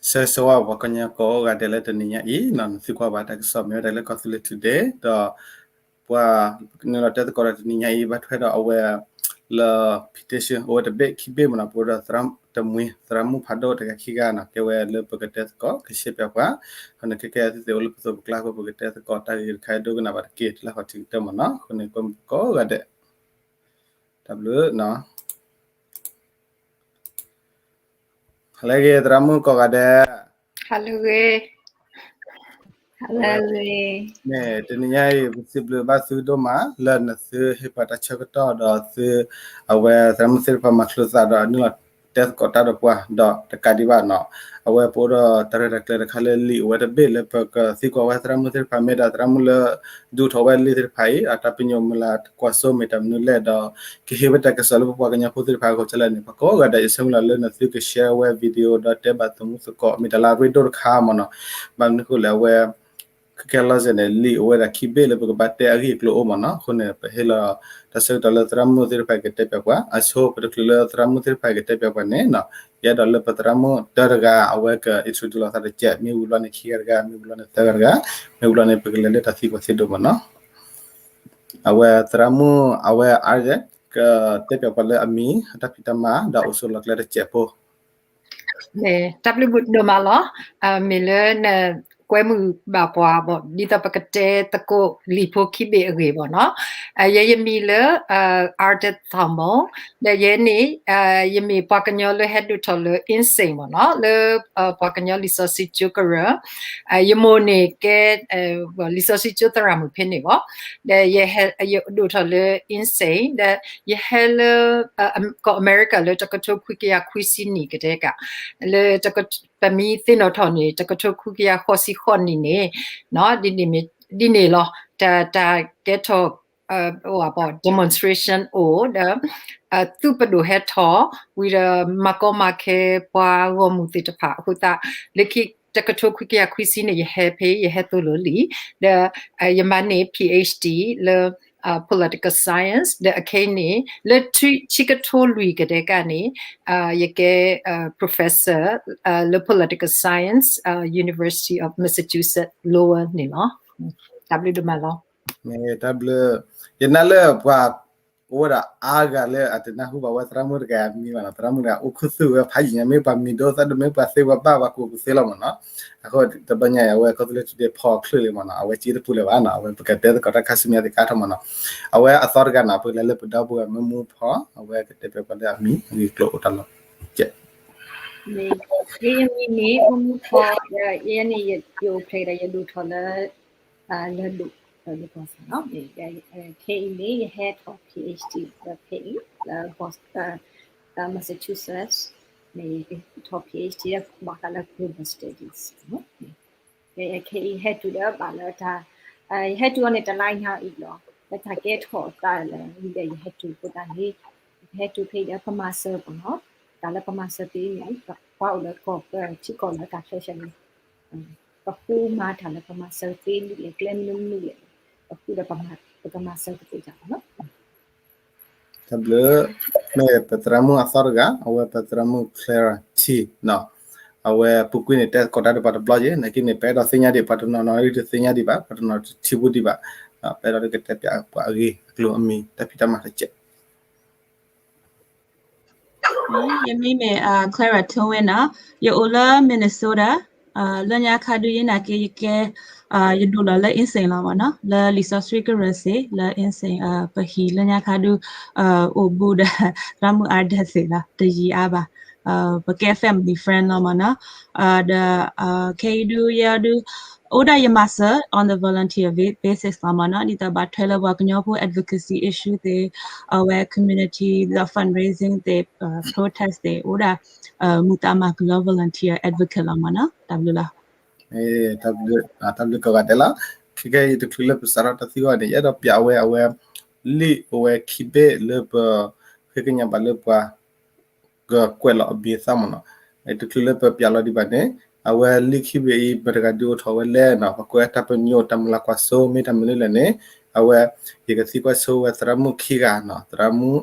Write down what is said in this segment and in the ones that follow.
ဆၢဂ့ၤဆၢဝါပှၤကညီကိးဂၤဒဲးလၢတနံၤညါအံၤနီၤ, နသုကွၢ်ဘၣ်တၢ်ကစီၣ်မ့ၢ်ဝဲဒၣ်လၢကီၢ်သူလ့ၤ Today ဒီး ပှၤနုာ်လီၤတဲသကိးဒီးတနံၤညါအံၤ ဘၣ်ထွဲဒီးအဝဲ လၢ petition အိၣ်ဝဲတဘ့ၣ်ခံဘ့ၣ်မ့ၢ်နီၤ, ပအိၣ်ဒီးသရၣ်တမှံၤ သရၣ်မုၣ်ဖးဒိၣ်တဂၤခံဂၤနီၤ, ကဲဝဲလၢပကတဲသကိး ကရှဲပၠးပှၤ, အဃိန့ၣ်ခဲကဲသုသ့ၣ်အိၣ်လၢပသိးပကျါအဃိ ပကတဲသကိးတၢ်ဂ့ၢ်တခါအံၤ ဒိကနၣ်ဘၣ်တက့ၢ် တလၢ်ဃီထံကတၢၢ်မ့ၢ်နီၤ, အဃိန့ၣ် ကွဲမုာ်ကိးဂၤဒဲး တၢ်ဘျုးနီၤ. ဟါလၢအဂ့ၤ သရၣ်မုၣ်ကိးဂၤဒဲး, ဟါလၢအဂ့ၤ, ဟါလၢအဂ့ၤ, မ့ၢ်တနံၤညါအံၤ ပစံးဘျုးဘၣ်သုဒိၣ်မး လၢနသုဟ့ၣ်ပှၤတၢ်ဆၢကတီၢ်ဒီးသု အဝဲသရၣ်မုၣ်သ့ၣ်တဖၣ်မၤချုးသးဒီးနုာ်လီၤတဲသကိးတၢ်ဒီးပှၤ ဒီးတကးဒံးဘၣ်နီၤ, အဝဲပအိၣ်ဒီးတၢ်ရဲၣ်တၢ်ကျဲၤတခါလၢလံာ်အိၣ်ဝဲတဘ့ၣ်လၢပကသံကွၢ်ဝဲသရၣ်မုၣ်သ့ၣ်တဖၣ် မ့ၢ်ဒၣ်သရၣ်မုၣ်လၢ ဒုးအိၣ်ထီၣ်ဝဲလံာ်သ့ၣ်တဖၣ်အံၤ အတၢ်ပညိၣ်မုၢ်လၢ်ကွၢ်စိမ့ၢ်တၢ်မနုၤလဲၣ်ဒီး ကဟ့ၣ်ဝဲတၢ်ကစီၣ်လၢပပှၤကညီဖိသ့ၣ်တဖၣ်အဂီၢ် ကလဲၣ်န့ၣ် ပှၤကိးဂၤဒဲး ယဆၢမုၢ်လၢ်လၢနသုက share ဝဲ video ဒီးတဲဘၣ်သုးမုၢ်သကိး မ့ၢ်တၢ်လၢအရ့ဒိၣ်တခါမ့ၢ်နီၤ, ဘၣ်မနုၤအဃိလဲၣ် အဝဲ ခဲကဲလီၤစဲၣ်န့ၣ် လံာ်အိၣ်ဝဲဒၣ်ခံဘ့ၣ်လၢပကဘၣ်တဲအဂ့ၢ်အကျိၤအိၣ်မ့ၢ်နီၤ, အဃိန့ၣ် ပဟ့ၣ်လီၤတၢ်ဆၢကတီၢ်လၢသရၣ်မုၣ်သ့ၣ်တဖၣ်ကတဲပၠးပှၤ အဆိ ပတချုးလၢသရၣ်မုၣ်သ့ၣ်တဖၣ်ကတဲပၠးပှၤန့ၣ်နီၤ, ယအဲၣ်ဒိးလၢပသရၣ်မုၣ်တၢတဂၤ အဝဲက introduce လီၤသးတစဲး မ့ၢ်ဝံၤဘျီန့ၣ်ခံဂၤတဂၤ မ့ၢ်ဝံၤဘျီန့ၣ်သၢဂၤတဂၤ မ့ၢ်ဝံၤဘျီန့ၣ် ပကလဲၤလၢတၢ်သံကွၢ်သ့ဒိၣ်မ့ၢ်နီၤ, အဝဲသရၣ်မုၣ် အဝဲ Ardent ကတဲပၠးပှၤလၢအမံၤ အတၢ်ဖံးတၢ်မၤ ဒီးအိၣ်ဆိးလီၤကျဲတစဲးဖိ တၢ်ဘျုးဒိၣ်မးလီၤ. မ့ၢ်လၢနကွဲမုာ်ဘၣ်ပှၤဘၣ် ဒ်သိးပကတဲသကိးလံာ်ဖိခံဘ့ၣ်အဂ့ၢ်ဘၣ်နီၤ. ယဲယမံၤလၢ Ardent Thalmol ဒီးယဲန့ၣ် ယမ့ၢ်ပှၤကညီလၢဟဲဒိၣ်ထီၣ်လၢ အ့စ့ၣ် မ့ၢ်နီၤ လၢ ပှၤကညီလံာ်စီဆှံကၠိကရၢ, ယမိၢ်န့ၣ်ကဲ လံာ်စီဆှံကၠိသရၣ်မုၣ်ဖဲန့ၣ်ဘၣ်, ဒီးယဟဲ ယဒိၣ်ထီၣ်လၢ အ့စ့ၣ် ဒီး ယဟဲလၢ ကီၢ်အမဲရကၤလၢတကထိခွံကယၤခွံဆံနံၣ်ကတဲကး, လၢ ပမ့ၢ်သ့ၣ်နီၣ်ထီၣ်န့ၣ် တကထိခွံကယၤဃိးဆံဃိးနံၣ်န့ၣ်, ဒ်န့ၣ်လီၤ. တၢ်ကဲထီၣ် demonstration အိၣ်ဒီး သုးပဒိၣ်ဟဲထီၣ် ဝံၤဒီးမၤကီမၤခဲပှၤဂီၢ်မုၢ်သ့ၣ်တဖၣ်အဃိသတး လၢခံတကထိခွံကယၤခွံဆံန့ၣ် ယဟဲဖဲ ယဟဲသိၣ်လိလံာ် ဒီး ယမၤန့ၢ် PhD လၢ political science ဒီးအခဲအံၤန့ၣ် လၢခံကထိလွံၢ်ကတဲကးန့ၣ် ယကဲ professor လၢ political science University of Massachusetts Lowell န့ၣ်လီၤ. တၢ်ဘျုးဒိၣ်မးလီၤ. တၢ်ဘျုး, ယနာ်လၢပှၤ အိၣ်ဝဲဒၣ်အါဂၤလၢအတနၢ်ဟူဘၣ်ဝဲသရၣ်မုၣ်တဂၤအမံၤဘၣ်နီၤ, သရၣ်မုၣ်တဂၤအိၣ်ခူသူၣ်ဝဲဖးယံာ်ညါ မ့ၢ်ပှၤမံၤဒိၣ်သၣ်ဒိၣ် မ့ၢ်ပှၤသ့ဝဲဘၣ် ပှၤကူၣ်ကူၣ်သ့လီၤမ့ၢ်နီၤ. အဃိတဘျီညါအံၤ အဝဲကီၢ်သူလ့ၤ Today ဖီၣ်ချုးလံမ့ၢ်နီၤ, အဝဲပကတဲသကိးတၢ်ခါဆူညါသ့ၣ်ကါထီၣ်မ့ၢ်နီၤ. အဝဲအသီတဂၤနီၤ ပကလဲၤလၢပဒီပုၢ်ဝဲၢ်မုၢ်မုၢ်ဖီ အဝဲကတဲပၠးပှၤလၢအမံၤအဂ့ၢ်အကျိၤအိၣ်တၢ်လီၤ. ယမံၤန့ၣ် မုၢ်မုၢ်ဖီ ယဲန့ၣ် ယအိၣ်ဖျဲၣ်ဒီးယဒိၣ်ထီၣ်လၢ လၢဒိၣ် လၢဒိၣ်ကီၢ်စဲၣ်နီၤ. ခဲအံၤန့ၣ် ယဟဲထီၣ် PhD လၢဖဲအံၤ လၢ Massachusetts န့ၣ် ယထီၣ် PhD ဘၣ်ဃးလၢ Global Studies န့ၣ်. ခဲအံၤဟဲတုၤဒီးဘၣ်လၢတၢ် ယဟဲတုၤအီၤန့ၣ် တလါညါအံၤလီၤ. လၢတၢ်ကဲထီၣ်သးလၢ ဝံၤဒီးယဟဲတုၤအဃိသတးန့ၣ် ယဟဲတုၤဖဲအံၤဒီးပမၤစၢၤပှၤနီၤ. တၢ်လၢပမၤစၢၤသ့န့ၣ် ပှၤအိၣ်လၢကီၢ်ပထံကီၢ်လၢတၢ်ချၢဆၢန့ၣ် ပဃုမၤတၢ်လၢပမၤစၢၤသ့မနုၤလဲၣ် ကျဲမနုၤမနုၤလဲၣ် ပဃုဒီးပကမၤစၢၤပသ့တၢ်နီၤ. တၢ်ဘျုး, မ့ၢ်ပသရၣ်မုၣ်အသီတဂၤ အဝဲပသရၣ်မုၣ် Clara T နီၤ. အဝဲပူၤကွံာ်န့ၣ် တဲသကိးတၢ်ဒီးပှၤတဘျီယဲၢ် နာ်က့န့ၣ် ပအဲၣ်ဒိးသ့ၣ်ညါဒံး ပှၤတနီၤနီၤဒုးတသ့ၣ်ညါဒံးဘၣ် ပှၤတနီၤတထံၣ်ဘူးဒံးဘၣ်, ပအဲၣ်ဒိးကတဲပၠးပှၤအဂ့ၢ်အကျိၤအမံၤ တၢ်ဖံးတၢ်မၤတစဲး ယမံၤမ့ၢ် Clara Towin နီၤ. ယအိၣ်လၢ Minnesota, လၢညါခါဒုးယဲနာ်က့ ယကဲ ယဒိၣ်လီၤလၢ အ့စ့ၣ် လီၤမ့ၢ်နီၤ, လၢလံာ်စီဆှံကရၢစ့ၢ် လၢ အ့စ့ၣ် ပဟံၣ်လၢညါခါဒုး အိၣ်ဘူးဒီး သရၣ်မုၣ် Ardent သ့ၣ်လီၤ တယံာ်အါဘၣ်, ပကဲ family friend လီၤမ့ၢ်နီၤ. ဒီး ခဲအံၤဒုးယဲဒုး အိၣ်ဒၣ်ယမၤစၢၤ on the volunteer basis လီၤမ့ၢ်နီၤ, ဒ်သိးဘၣ်ထွဲလၢပှၤကညီဖိ advocacy issue သ့ၣ်, အဝဲ community ဒီး fundraising သ့ၣ်, protest သ့ၣ် အိၣ်ဒၣ် မုာ်သးမၤကလီ volunteer advocate လီၤမ့ၢ်နီၤ, တၢ်ဘျုးလီၤ. တၢ်ဘျုးကိးဂၤဒဲးလီၤ. ခဲကဲအံၤတချုးလၢပစးထီၣ်တၢ်သံကွၢ်န့ၣ် ယအဲၣ်ဒိးပၠးဝဲအဝဲ လံာ်အိၣ်ဝဲခံဘ့ၣ်လၢပ ဃ့ကညးဘၣ်လၢပှၤ ကကွဲးလီၤအမံၤအသၣ်မ့ၢ်နီၤ. တချုးလၢပပၠးလီၤဒံးဘၣ်န့ၣ် အဝဲလံာ်ခံဘ့ၣ်အံၤ မတၤတဂၤဒုးအိၣ်ထီၣ်ဝဲလဲၣ်နီၤ, ပှၤကွဲးတၢ်ပညိၣ် တၢ်မုၢ်လၢ်ကွၢ်စိ မ့ၢ်တၢ်မနုၤလဲၣ်န့ၣ် အဝဲ ယကသံကွၢ်ဆိဝဲသရၣ်မုၣ်ခံဂၤနီၤ, သရၣ်မုၣ်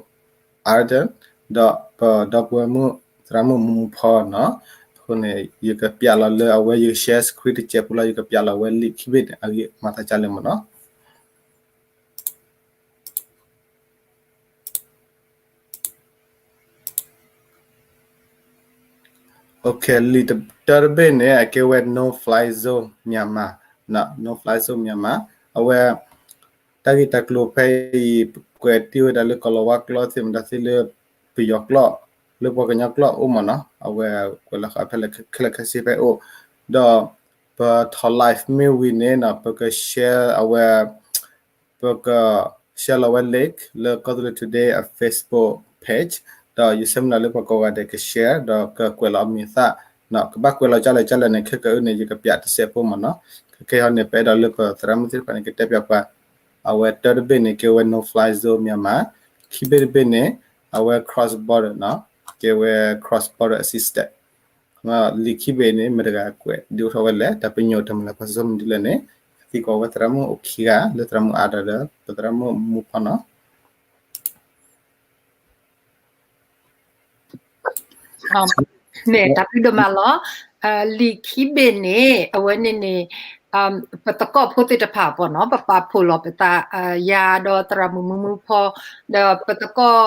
Ardent ဒီးပဒီပုၢ်ဝဲၢ်မုၣ် သရၣ်မုၣ်မူမူဖီနီၤ. အဃိန့ၣ် ယကပျးလီၤလၢအဝဲယ share screen တစဲးဖိလီၤ, ယကပျးလီၤအဝဲလံာ်ခံဘ့ၣ်န့ၣ် အဂ့ၢ်မၤသးဒ်လဲၣ်မ့ၢ်နီၤ. Okay, လံာ်တၢတဘ့ၣ်န့ၣ် အကဲဝဲ No Fly Zone Myanmar, No Fly Zone Myanmar, အဝဲ တၢ်ဂ့ၢ်တၢ်ကျိၤဖဲအံၤ ကွဲးတ့ၢ်ဝဲဒၣ်လၢကီၢ်လီၤဝါကျိာ်သ့ၣ်မတၤသ့ၣ်လၢ ပယီၤကျိာ် လၢပှၤကညီကျိာ်အိၣ်မ့ၢ်နီၤ, အဝဲကွဲးလီၤဃာ်ဖဲလဲၣ်ခဲလၢာ်ခဲဆ့ဖဲအိၣ်, ဒီးပထီၣ် live မ့ၢ်ဝံၤန့ၣ်နီၤ ပက share အဝဲ ပက share လီၤဝဲ link လၢကီၢ်သူလ့ၤ Today အ Facebook page, ဒီးယဆၢမုၢ်လၢ်လၢပှၤကိးဂၤဒဲးက share ဒီးကကွဲးလီၤအမံၤအသၣ်, ကဘၣ်ကွဲးလီၤကလဲၣ်ကလဲၣ်န့ၣ် ခဲကအုန့ၣ် ယကပျးတစဲးဖိမ့ၢ်နီၤ. ခဲခဲအံၤန့ၣ် ပအဲၣ်ဒိးလၢပသရၣ်မုၣ်သ့ၣ်တဖၣ်န့ၣ် ကတဲပျးပှၤ, အဝဲတၢတဘ့ၣ်န့ၣ် ကဲဝဲ No Fly Zone Myanmar, ခံဘ့ၣ်တဘ့ၣ်န့ၣ် အဝဲ cross border နီၤ, ကဲဝဲ cross border assistance လံာ်ခံဘ့ၣ်န့ၣ် မတၤတဂၤကွဲးဒုးအိၣ်ထီၣ်ဝဲလဲၣ်, တၢ်ပညိၣ်တၢ်မုၢ်လၢ်ပှၤစီမုၢ်ဒ်လဲၣ်န့ၣ်, သံကွၢ်ဝဲသရၣ်မုၣ်အိၣ်ခံဂၤ လၢသရၣ်မုၣ်အါဒီး ပသရၣ်မုၣ်မူဖီနီၤ. န့ၣ် တၢ်ဘျုးဒိၣ်မးလီၤ. လံာ်ခံဘ့ၣ်န့ၣ် အဝဲန့ၣ်န့ၣ် ပသကိးဖိသ့ၣ်တဖၣ်ပေါ့နော်, ပပာ်ဖှိၣ်လီၤပသး ယၤဒီးသရၣ်မုၣ်မူမူဖီ, ဒီးပသကိး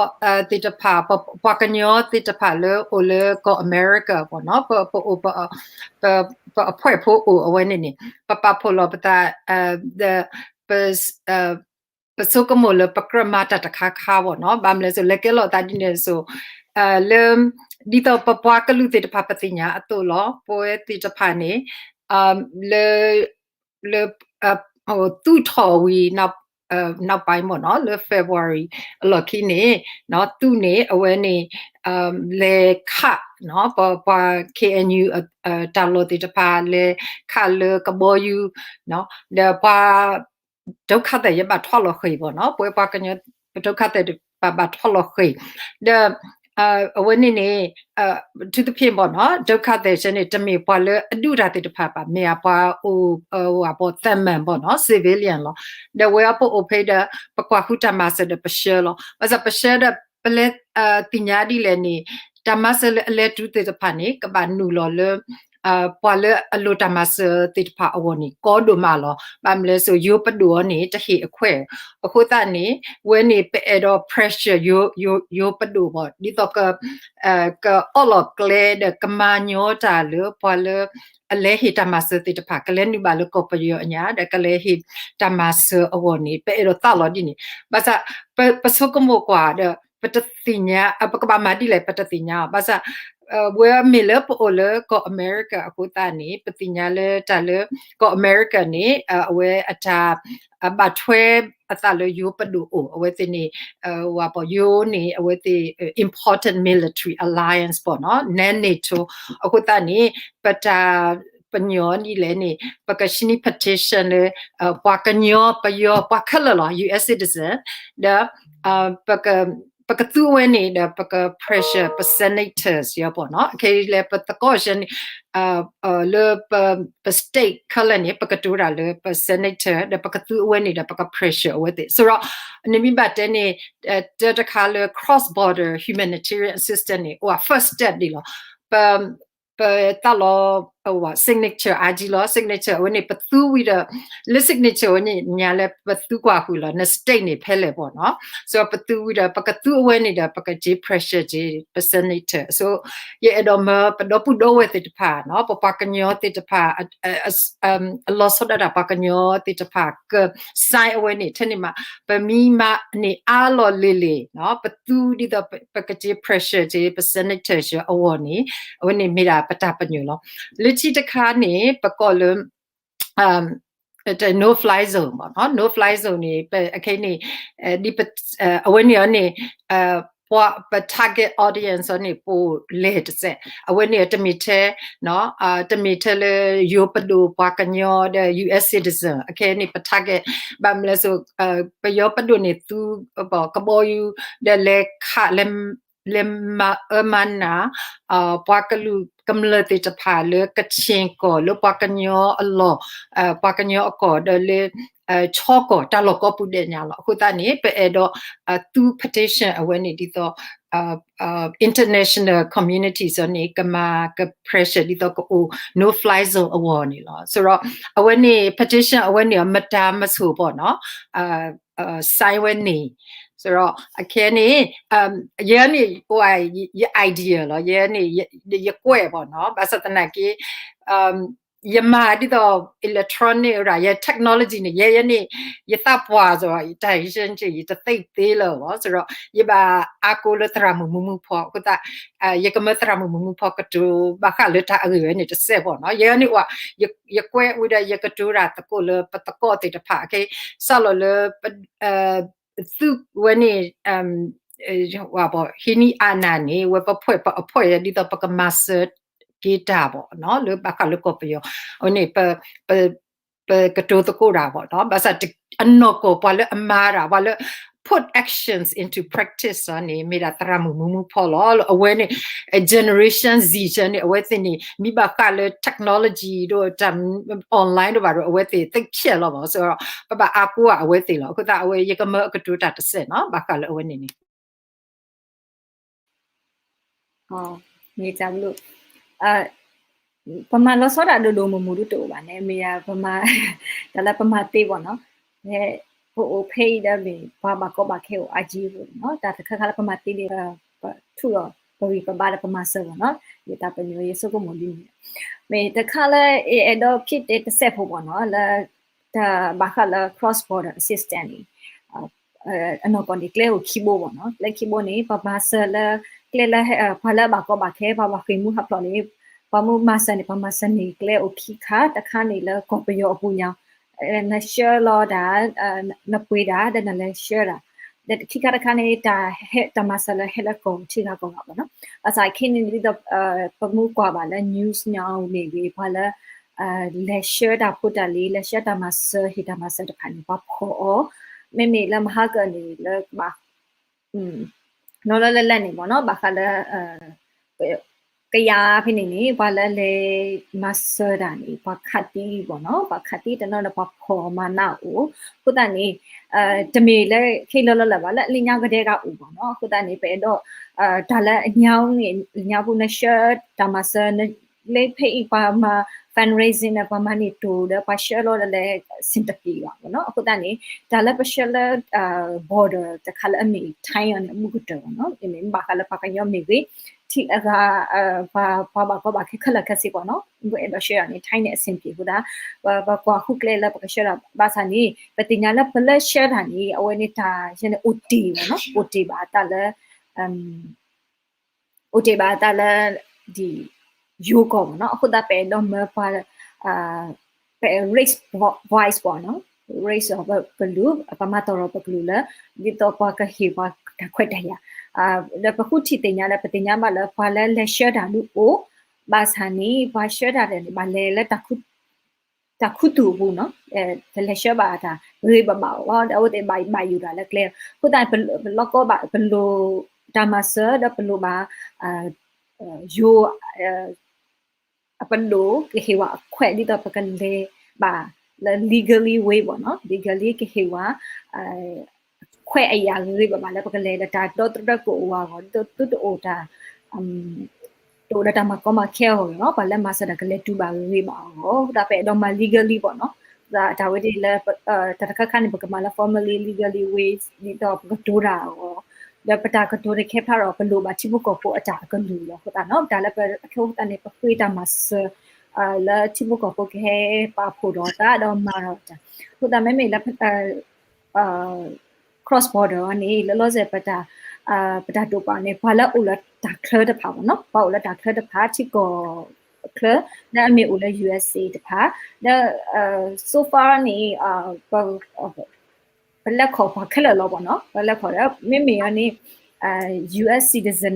သ့ၣ်တဖၣ် ပှၤကညီသ့ၣ်တဖၣ်လၢအိၣ်လၢကီၢ်အမဲရကၤ ပေါ့နော်, ပအိၣ် ပအဖွဲ့ဖိအိၣ်အဝဲန့ၣ်န့ၣ် ပပာ်ဖှိၣ်လီၤပသး ဒီး ပ ပဆိကမိၣ်လၢပကြၢးမၤတၢ်တခါခါပေါ့နော်, ဘၣ်မနုၤလဲၣ်ဆို လဲၤကဲလီၤသးဒ်န့ၣ်ဆို လၢ ဒ်သိးပပှၤကလုာ်သ့ၣ်တဖၣ်ပသ့ၣ်ညါအသိးလီၤ, ပဝဲသ့ၣ်တဖၣ်န့ၣ် လၢ လၢ သူၣ်ထီၣ်ဝံၤ နောက်ပိုင်းပေါ့နော်, လၢ February အလီၢ်ခံန့ၣ် သူၣ်န့ၣ် အဝဲန့ၣ် လဲၤခး ပှၤ K N U တၢ်လီၢ်သ့ၣ်တဖၣ် လဲၤခးလၢကဘီယူၤ ဒီးပှၤ ဒုက္ခသည် ယဘၣ်ထီၣ်လီၤဃ့ၢ်ပေါ့နော်, ပဝဲပှၤကညီ ပ ဒုက္ခသည် တဖၣ်ဘၣ်ထီၣ်လီၤဃ့ၢ်, ဒီး အဝဲန့ၣ်န့ၣ် အထူးသဖြင့်ပေါ့နော်, ဒုက္ခသည် ဆဲန့ၣ် တမ့ၢ်ပှၤလၢအဒူၣ်တၢ်သ့ၣ်တဖၣ်ဘၣ်, မ့ၢ်အပှၤအိၣ် ဝဲ ပေါ့ သးမၢၣ်ပေါ့နော်, civilian လီၤ. ဒီးဝဲအပအိၣ်ဖဲဒီး ပကွၢ်ဃုတၢ်မၤစၢၤဒီးပဆှၢလီၤ. ဘၣ်ဆၣ်ပဆှၢဒီး ပလဲၤသ့ၣ်ညါဒ်လဲၣ်န့ၣ် တၢ်မၤစၢၤလၢအလဲၤတုၤသ့ၣ်တဖၣ်န့ၣ် ကဘၣ်နုာ်လီၤလၢ ပှၤလၢအလိၣ်တၢ်မၤစၢၤသ့ၣ်တဖၣ်အဂီၢ်န့ၣ် ကီဒိၣ်မးလီၤ. ဘၣ်မနုၤလဲၣ်ဆို ယိၤပဒိၣ်အီၤန့ၣ် တဟ့ၣ်အခွဲး, အဃိသတးန့ၣ် ဝဲန့ၣ်ပအဲၣ်ဒိး pressure ယိၤပဒိၣ်ဘၣ်, ဒ်သိး ကအီၣ်လီၤကျဲဒီးကမၤညီတၢ်လၢပှၤလၢ အလဲၤဟ့ၣ်တၢ်မၤစၢၤသ့ၣ်တဖၣ် ကလဲၤနုာ်ဘၣ်လၢကီၢ်ပယီၤအညါ ဒီးကလဲၤဟ့ၣ်တၢ်မၤစၢၤအဂီၢ်န့ၣ် ပအဲၣ်ဒိးသးလီၤဒ်န့ၣ်, ဘၣ်ဆၣ် ပဆိကမိၣ်ကွၢ်ဒီး ပတသ့ၣ်ညါ ပကဘၣ်မၤဒ်လဲၣ် ပတသ့ၣ်ညါအီၤ, ဘၣ်ဆၣ် ဝဲမ့ၢ်လၢပအိၣ်လၢကီၢ်အမဲရကၤအဃိသတးန့ၣ် ပသ့ၣ်ညါလၢတၢ်လၢ ကီၢ်အမဲရကၤန့ၣ် အဝဲအတၢ် ဘၣ်ထွဲအသးလၢယိၤပဒိၣ်အိၣ်, အဝဲသ့ၣ်န့ၣ် ဝဲ ပေါ့ ယိၤန့ၣ် အဝဲသ့ၣ် important military alliance ပေါ့နော်, နဲ NATO အဃိသတးန့ၣ် ပတၢ်ပညိၣ်ဒ်လဲၣ်န့ၣ် ပက sign petition လၢ ပှၤကညီ ပယီၤ ပှၤခဲလၢာ်လီၤ U S citizen ဒီး ပကသူအဝဲန့ၣ်ဒီး ပက pressure ပ senators ယီၤ ပေါ့နော်, အခဲအံၤလဲၣ်ပသကိးဆဲန့ၣ် လၢပ state ခဲလၢာ်န့ၣ် ပကတိၤတၢ်လၢပ senator ဒီးပကသူအဝဲန့ၣ်ဒီး ပက pressure အဝဲသ့ၣ် ဆိုတော့ နမ့ၢ်ဘၣ်တဲန့ၣ် တၢ်တခါလၢ cross border humanitarian assistance န့ၣ် အိၣ် first step ဒ်လီၤ, ပ ပသးလီၤ signature အါကံလီၤ, signature အဝဲန့ၣ် ပသူဝံၤဒီး လၢ signature ဝဲန့ၣ် ညါလၢပသူကွၢ်ဃုာ်လီၤ န state န့ၣ်ဖဲလဲၣ် ပေါ့နော်, so ပသူဝံၤဒီး ပကသူအဝဲန့ၣ်ဒီး ပကက့ၤ pressure က့ၤ ပ senator, so ယအဲၣ်ဒိးမၢ ပဒီပုၢ်ဒီဝဲၢ်သ့ၣ်တဖၣ် ပပှၤကညီသ့ၣ်တဖၣ် အလီၤဆီဒၣ်တၢ်ပှၤကညီသ့ၣ်တဖၣ် က sign အဝဲန့ၣ် ထဲန့ၣ်မး ပမ့ၢ်မၤန့ၢ်အါလီၤလ့ၤလ့ၤ ပသူဒ်သိး ပကက့ၤ pressure က့ၤ ပ senator အဂီၢ်န့ၣ် အဝဲန့ၣ်မ့ၢ်ဒၣ်ပတၢ်ပညိၣ်လီၤ. လၢခံတခါန့ၣ် ပကိးလၢ no fly zone ပေါ့နော်, no fly zone န့ၣ် အခဲအံၤန့ၣ် ဒ် အဝဲန့ၣ်အီၤန့ၣ် ပှၤ ပ target audience အီၤန့ၣ် ပအိၣ်လဲၢ်တစဲး, အဝဲန့ၣ်တမ့ၢ်ထဲ တမ့ၢ်ထဲလၢယိၤပဒိၣ်ပှၤကညီဒီး U S citizen, အခဲအံၤန့ၣ် ပ target ဘၣ်မနုၤလဲၣ်ဆို ပယီၤပဒိၣ်န့ၣ် သူ ကဘီယူၤ ဒီးလဲၤခး လဲၤမၤအၢမၤနး ပှၤကလုာ် ကမျၢၢ်သ့ၣ်တဖၣ်လၢကဆ့ၣ်ကီၢ်လၢပှၤကညီအလီၢ်, ပှၤကညီအကီၢ်ဒီးလၢ ဆီကီၢ်တၢ်လီၢ်ကိးပူၤဒဲးညါလီၤ. အဃိသတးန့ၣ် ပအဲၣ်ဒိး သူ petition အဝဲန့ၣ်ဒ်သိး international community စ့ၢ်န့ၣ် ကမၤက pressure ဒ်သိးကအိၣ် no fly zone အဂီၢ်န့ၣ်လီၤ. ဆိုတော့ အဝဲန့ၣ် petition အဝဲန့ၣ် မတၤမဆိၣ်ဘၣ်နီၤ sign ဝဲန့ၣ်, ဆိုတော့ အခဲန့ၣ် ယဲန့ၣ် ယ idea လီၤ, ယဲန့ၣ် ယကွဲးဘၣ်နီၤ, ဘၣ်ဆၣ်သနာ်က့ ယမၤဒ်သိး electronic ရၣ် ယ technology န့ၣ် ယဲယဲန့ၣ် ယသးပှၢ်စ့ၢ် တၢ်ယဲ ယတသ့သ့လၢၤဘၣ်, ဆိုတော့ ယဘၣ်အါကိးလၢသရၣ်မုၣ်မူမူဖီ အဃိသတး ယကမၢသရၣ်မုၣ်မူမူဖီကတိၤ ဘၣ်ဃးလၢတၢ်အဂ့ၢ်ဝဲန့ၣ်တစဲးဘၣ်နီၤ, ယဲန့ၣ် ယကွဲးဝံၤဒီးယကတိၤတၢ်သကိးလၢပသကိးသ့ၣ်တဖၣ် ကဲ စးလီၤလၢ သုဝဲန့ၣ် ဟံးန့ၢ်အနၢ်န့ၣ် ဝဲပဖှဲးပအဖှဲးဒ်သိးပကမၤစၢၤ က့ၤတၢ်ဘၣ်နီၤ လၢဘၣ်ဃးလၢကီၢ်ပယီၤ အဝဲန့ၣ် ပကတိၤသကိးတၢ်ဘၣ်နီၤ, ဘၣ်ဆၣ်အနီၢ်ကီၢ်ပှၤလၢအမၤတၢ် ပှၤလၢ put actions into practice န့ၣ် မ့ၢ်ဒၣ်သရၣ်မုၣ်မူမူဖီလီၤ. အဝဲန့ၣ် generation Z န့ၣ် အဝဲသ့ၣ်န့ၣ် မ့ၢ်ဘၣ်ဃးလၢ technology ဒီးတၢ် online ဒီးဘၣ်ဒီး အဝဲသ့ၣ်သ့ဖျဲးလီၤဘၣ်, ဆိုတော့ ပဘၣ်အါကိးအဝဲသ့ၣ်လီၤ. အဃိသတး အဝဲယကမၢအကတိၤတၢ်တစဲးနီၤ ဘၣ်ဃးလၢအဝဲန့ၣ်န့ၣ် မ့ၢ်တၢ်ဘျုး ပမၤလီၤဆီဒၣ်ဒိၣ်ဒိၣ်မုၢ်မုၢ်ဒ်တအိၣ်ဘၣ်န့ၣ် မ့ၢ်ယၤ တၢ်လၢပမၤသ့ဘၣ်နီၤ, ပအိၣ်ဖဲအံၤဒီးမ့ၢ် ပှၤဘၣ်ကီဘၣ်ခဲအိၣ်အါကံဘၣ်နီၤ, တၢ်တခါခါလၢပမၤသ့န့ၣ် ပထူၣ်လီၤ ပဂံၢ်ပဘါဒီးပမၤစၢၤဘၣ်နီၤ, ယတၢ်ပညိၣ်ယဆိကမိၣ်ဒ်န့ၣ်, မ့ၢ်တခါလၢ အဲၣ်ဒိးဖံးတဲတစဲးဖိဘၣ်နီၤ လၢ တၢ်ဘၣ်ဃးလၢ cross border assistance န့ၣ် အနီၢ်ကီၢ်န့ၣ် ကျဲအိၣ်ခံဘိဘၣ်နီၤ, ကျဲခံဘိန့ၣ် ပမၤစၢၤလၢ ကျဲလၢ ပှၤလၢအဘၣ်ကီဘၣ်ခဲ ပှၤဘၣ်ဃ့ၢ်မှံဟးဖျိးန့ၣ် ပှၤမ့ၢ်မၤစၢၤန့ၣ် ပမၤစၢၤန့ၣ်ကျဲအိၣ်ခံခါ, တခါန့ၣ်လၢကီၢ်ပယီၤအပူၤညါ နဆှၢလီၤတၢ် နပှ့ၤတၢ် ဒီးနလဲၤဆှၢတၢ်, ဒီးခံခါတခါန့ၣ် တၢ်မၤစၢၤလၢဟဲလၢကီၢ်ထံဂၤကီၢ်ဂၤဘၣ်နီၤ, ဘၣ်ဆၣ်ခဲန့ၣ်ဒ်သိး ပမ့ၢ်ကွၢ်ဘၣ်လၢ news ညါမ့ၢ်ဂ့ၤ ပှၤလၢ လဲၤဆှၢတၢ်ဖိတၢ်လံၤ လဲၤဆှၢတၢ်မၤစၢၤ ဟ့ၣ်တၢ်မၤစၢၤတဖၣ်န့ၣ် ပှၤဖီၣ်အီၤ, မ့မ့ၢ်လၢမဟါကၢန့ၣ် လၢကဘၣ် နီၢ်လၢလၢလၢန့ၣ်ဘၣ်နီၤ ဘၣ်ဃးလၢ ကယၤဖဲန့ၣ်န့ၣ် ပှၤလၢလဲၤမၤစၢၤတၢ်န့ၣ် ပှၤခးသံဘၣ်နီၤ, ပှၤခးသံတနီၤဒီးပှၤဖီၣ်မၤနးအိၣ်, အဃိသတးန့ၣ် တမ့ၢ်လၢခဲလၢာ်လီၤလၢၤဘၣ် လၢလၢညါကဒဲကအိၣ်ဘၣ်နီၤ, အဃိသတးန့၁ၣ် ပအဲၣ်ဒိး တၢ်လၢအညါန့ၣ် ညါပူၤနဆှၢတၢ်မၤစၢၤ လၢဖဲအံၤပှၤမၤ fundraising န့ၣ် ပှၤမၤန့ၢ်တိၢ်ဒီး ပှၤဆှၢလီၤဒီးလဲၤစ့ၢ်တပ့ၤဘၣ်ဘၣ်နီၤ, အဃိသတးန့ၣ် တၢ်လၢပဆှၢလၢ border တခါလၢအမ့ၢ် Thai အီၤန့ၣ် အမုၢ်ကတၢၢ်ဘၣ်နီၤ, မ့မ့ၢ်ဘၣ်ဃးလၢပှၤကညီမ့ၢ်ဂ့ၤ ထံအဂၤ ပှၤဘၣ်ကီဘၣ်ခဲခဲလၢာ်ခဲဆ့ဘၣ်နီၤ, ပအဲၣ်ဒိးဆှၢအီၤန့ၣ် Thai န့ၣ်အဆင်ပြေအဃိသတး ပကွၢ်ဃုကျဲလၢပကဆှၢတၢ်ဘၣ်ဆၣ်န့ၣ် ပသ့ၣ်ညါလၢပလၢဆှၢတၢ်န့ၣ် အဝဲန့ၣ်တၢ်ယဲန့ၣ်အိၣ်တ့ၢ်ဘၣ်နီၤ, အိၣ်တ့ၢ်ဘၣ်တၢ်လၢ အိၣ်တ့ၢ်ဘၣ်တၢ်လၢ ဒ် ယိၤကီၢ်ဘၣ်နီၤ, အဃိသတးပအဲၣ်ဒိးမၢပှၤ ပ raise voice ဘၣ်နီၤ, raise ပကလုာ် ပမၤတီၢ်ထီၣ်ပကလုာ်လၢ ဒ်သိးပှၤကဟ့ၣ်ပှၤတၢ်ခွဲးတၢ်ယာ် ဒီးပဃုထံၣ်သ့ၣ်ညါလၢ ပသ့ၣ်ညါဘၣ်လၢပှၤလၢလဲၤဆှၢတၢ်ဒုးအိၣ် ဘၣ်ဆၣ်န့ၣ် ပှၤဆှၢတၢ်ဒီးန့ၣ် ဘၣ်လဲၤလၢ တၢ်ခူသူၣ်အပူၤနီၤ, တလဲၤဆှၢဘၣ်တၢ်ဂ့ၤဘၣ်ဘၣ်အီၤ ဒီးအဝဲသ့ၣ်ဘၣ်ယိၣ်တၢ်လၢကျဲ, အဃိသတး ပလီၢ်ကီဘၣ် ပလိၣ်တၢ်မၤစၢၤ ဒီးပလိၣ်ဘၣ် ယိၤ အပဒိၣ်ကဟ့ၣ်ဝဲအခွဲး ဒ်သိးပကလဲၤဘၣ်လၢ legally way ဘၣ်နီၤ, legally ကဟ့ၣ်ဝဲ ခွဲးအယာ်ဂ့ၤဂ့ၤဘၣ်ဘၣ်လၢပကလဲၤဒီးတၢ်ဒီသဒၢကအိၣ်အဂီၢ် ဒ်သိးသုတအိၣ်တၢ် တအိၣ်ဒီးတၢ်မၤကီမၤခဲအဂီၢ်နီၤ, ပှၤလၢမၤစၢၤတၢ်ကလဲၤတုၤဘၣ်ဂ့ၤဂ့ၤဘၣ်အဂီၢ် ဒီးပအဲၣ်ဒိးမၤ legally ဘၣ်နီၤ, တၢ်ဝဲဒၣ်လၢ တၢ်တခါခါန့ၣ် ပကမၤလၢ formally legally way ဒ်သိးပကတိၤတၢ်အဂီၢ်, ဒီးပတၢ်ကတိၤတခါဖျါဒီး ပလိၣ်ဘၣ်ထံဖိကီၢ်ဖိအတၢ်အကလုၢ်လီၤ. အဃိသတးနီၤ တၢ်လၢပအဃိသတးန့ၣ် ပဃ့တၢ်မၤစၢၤ လၢထံဖိကီၢ်ဖိကဟဲပာ်ဖှိၣ်ဒီးတၢ် ဒီးမၤဒီးတၢ်, အဃိသတးမ့မ့ၢ်လၢ cross border န့ၣ် လၢလီၤစဲၣ် ပတၢ်တိာ်ပာ်န့ၣ် ပှၤလၢအအိၣ်လၢတၢ်ချၢတဖၣ်ဘၣ်နီၤ, ပှၤအိၣ်လၢတၢ်ချၢတဖၣ် ထံကီၢ်ချၢ လၢအမ့ၢ်အိၣ်လၢ USA တဖၣ် ဒီး so far န့ၣ် ပလဲၤခီၣ်ပှၤခဲလၢာ်လီၤဘၣ်နီၤ, ပလဲၤခီၣ်ဒီး မ့မ့ၢ်အီၤန့ၣ် US citizen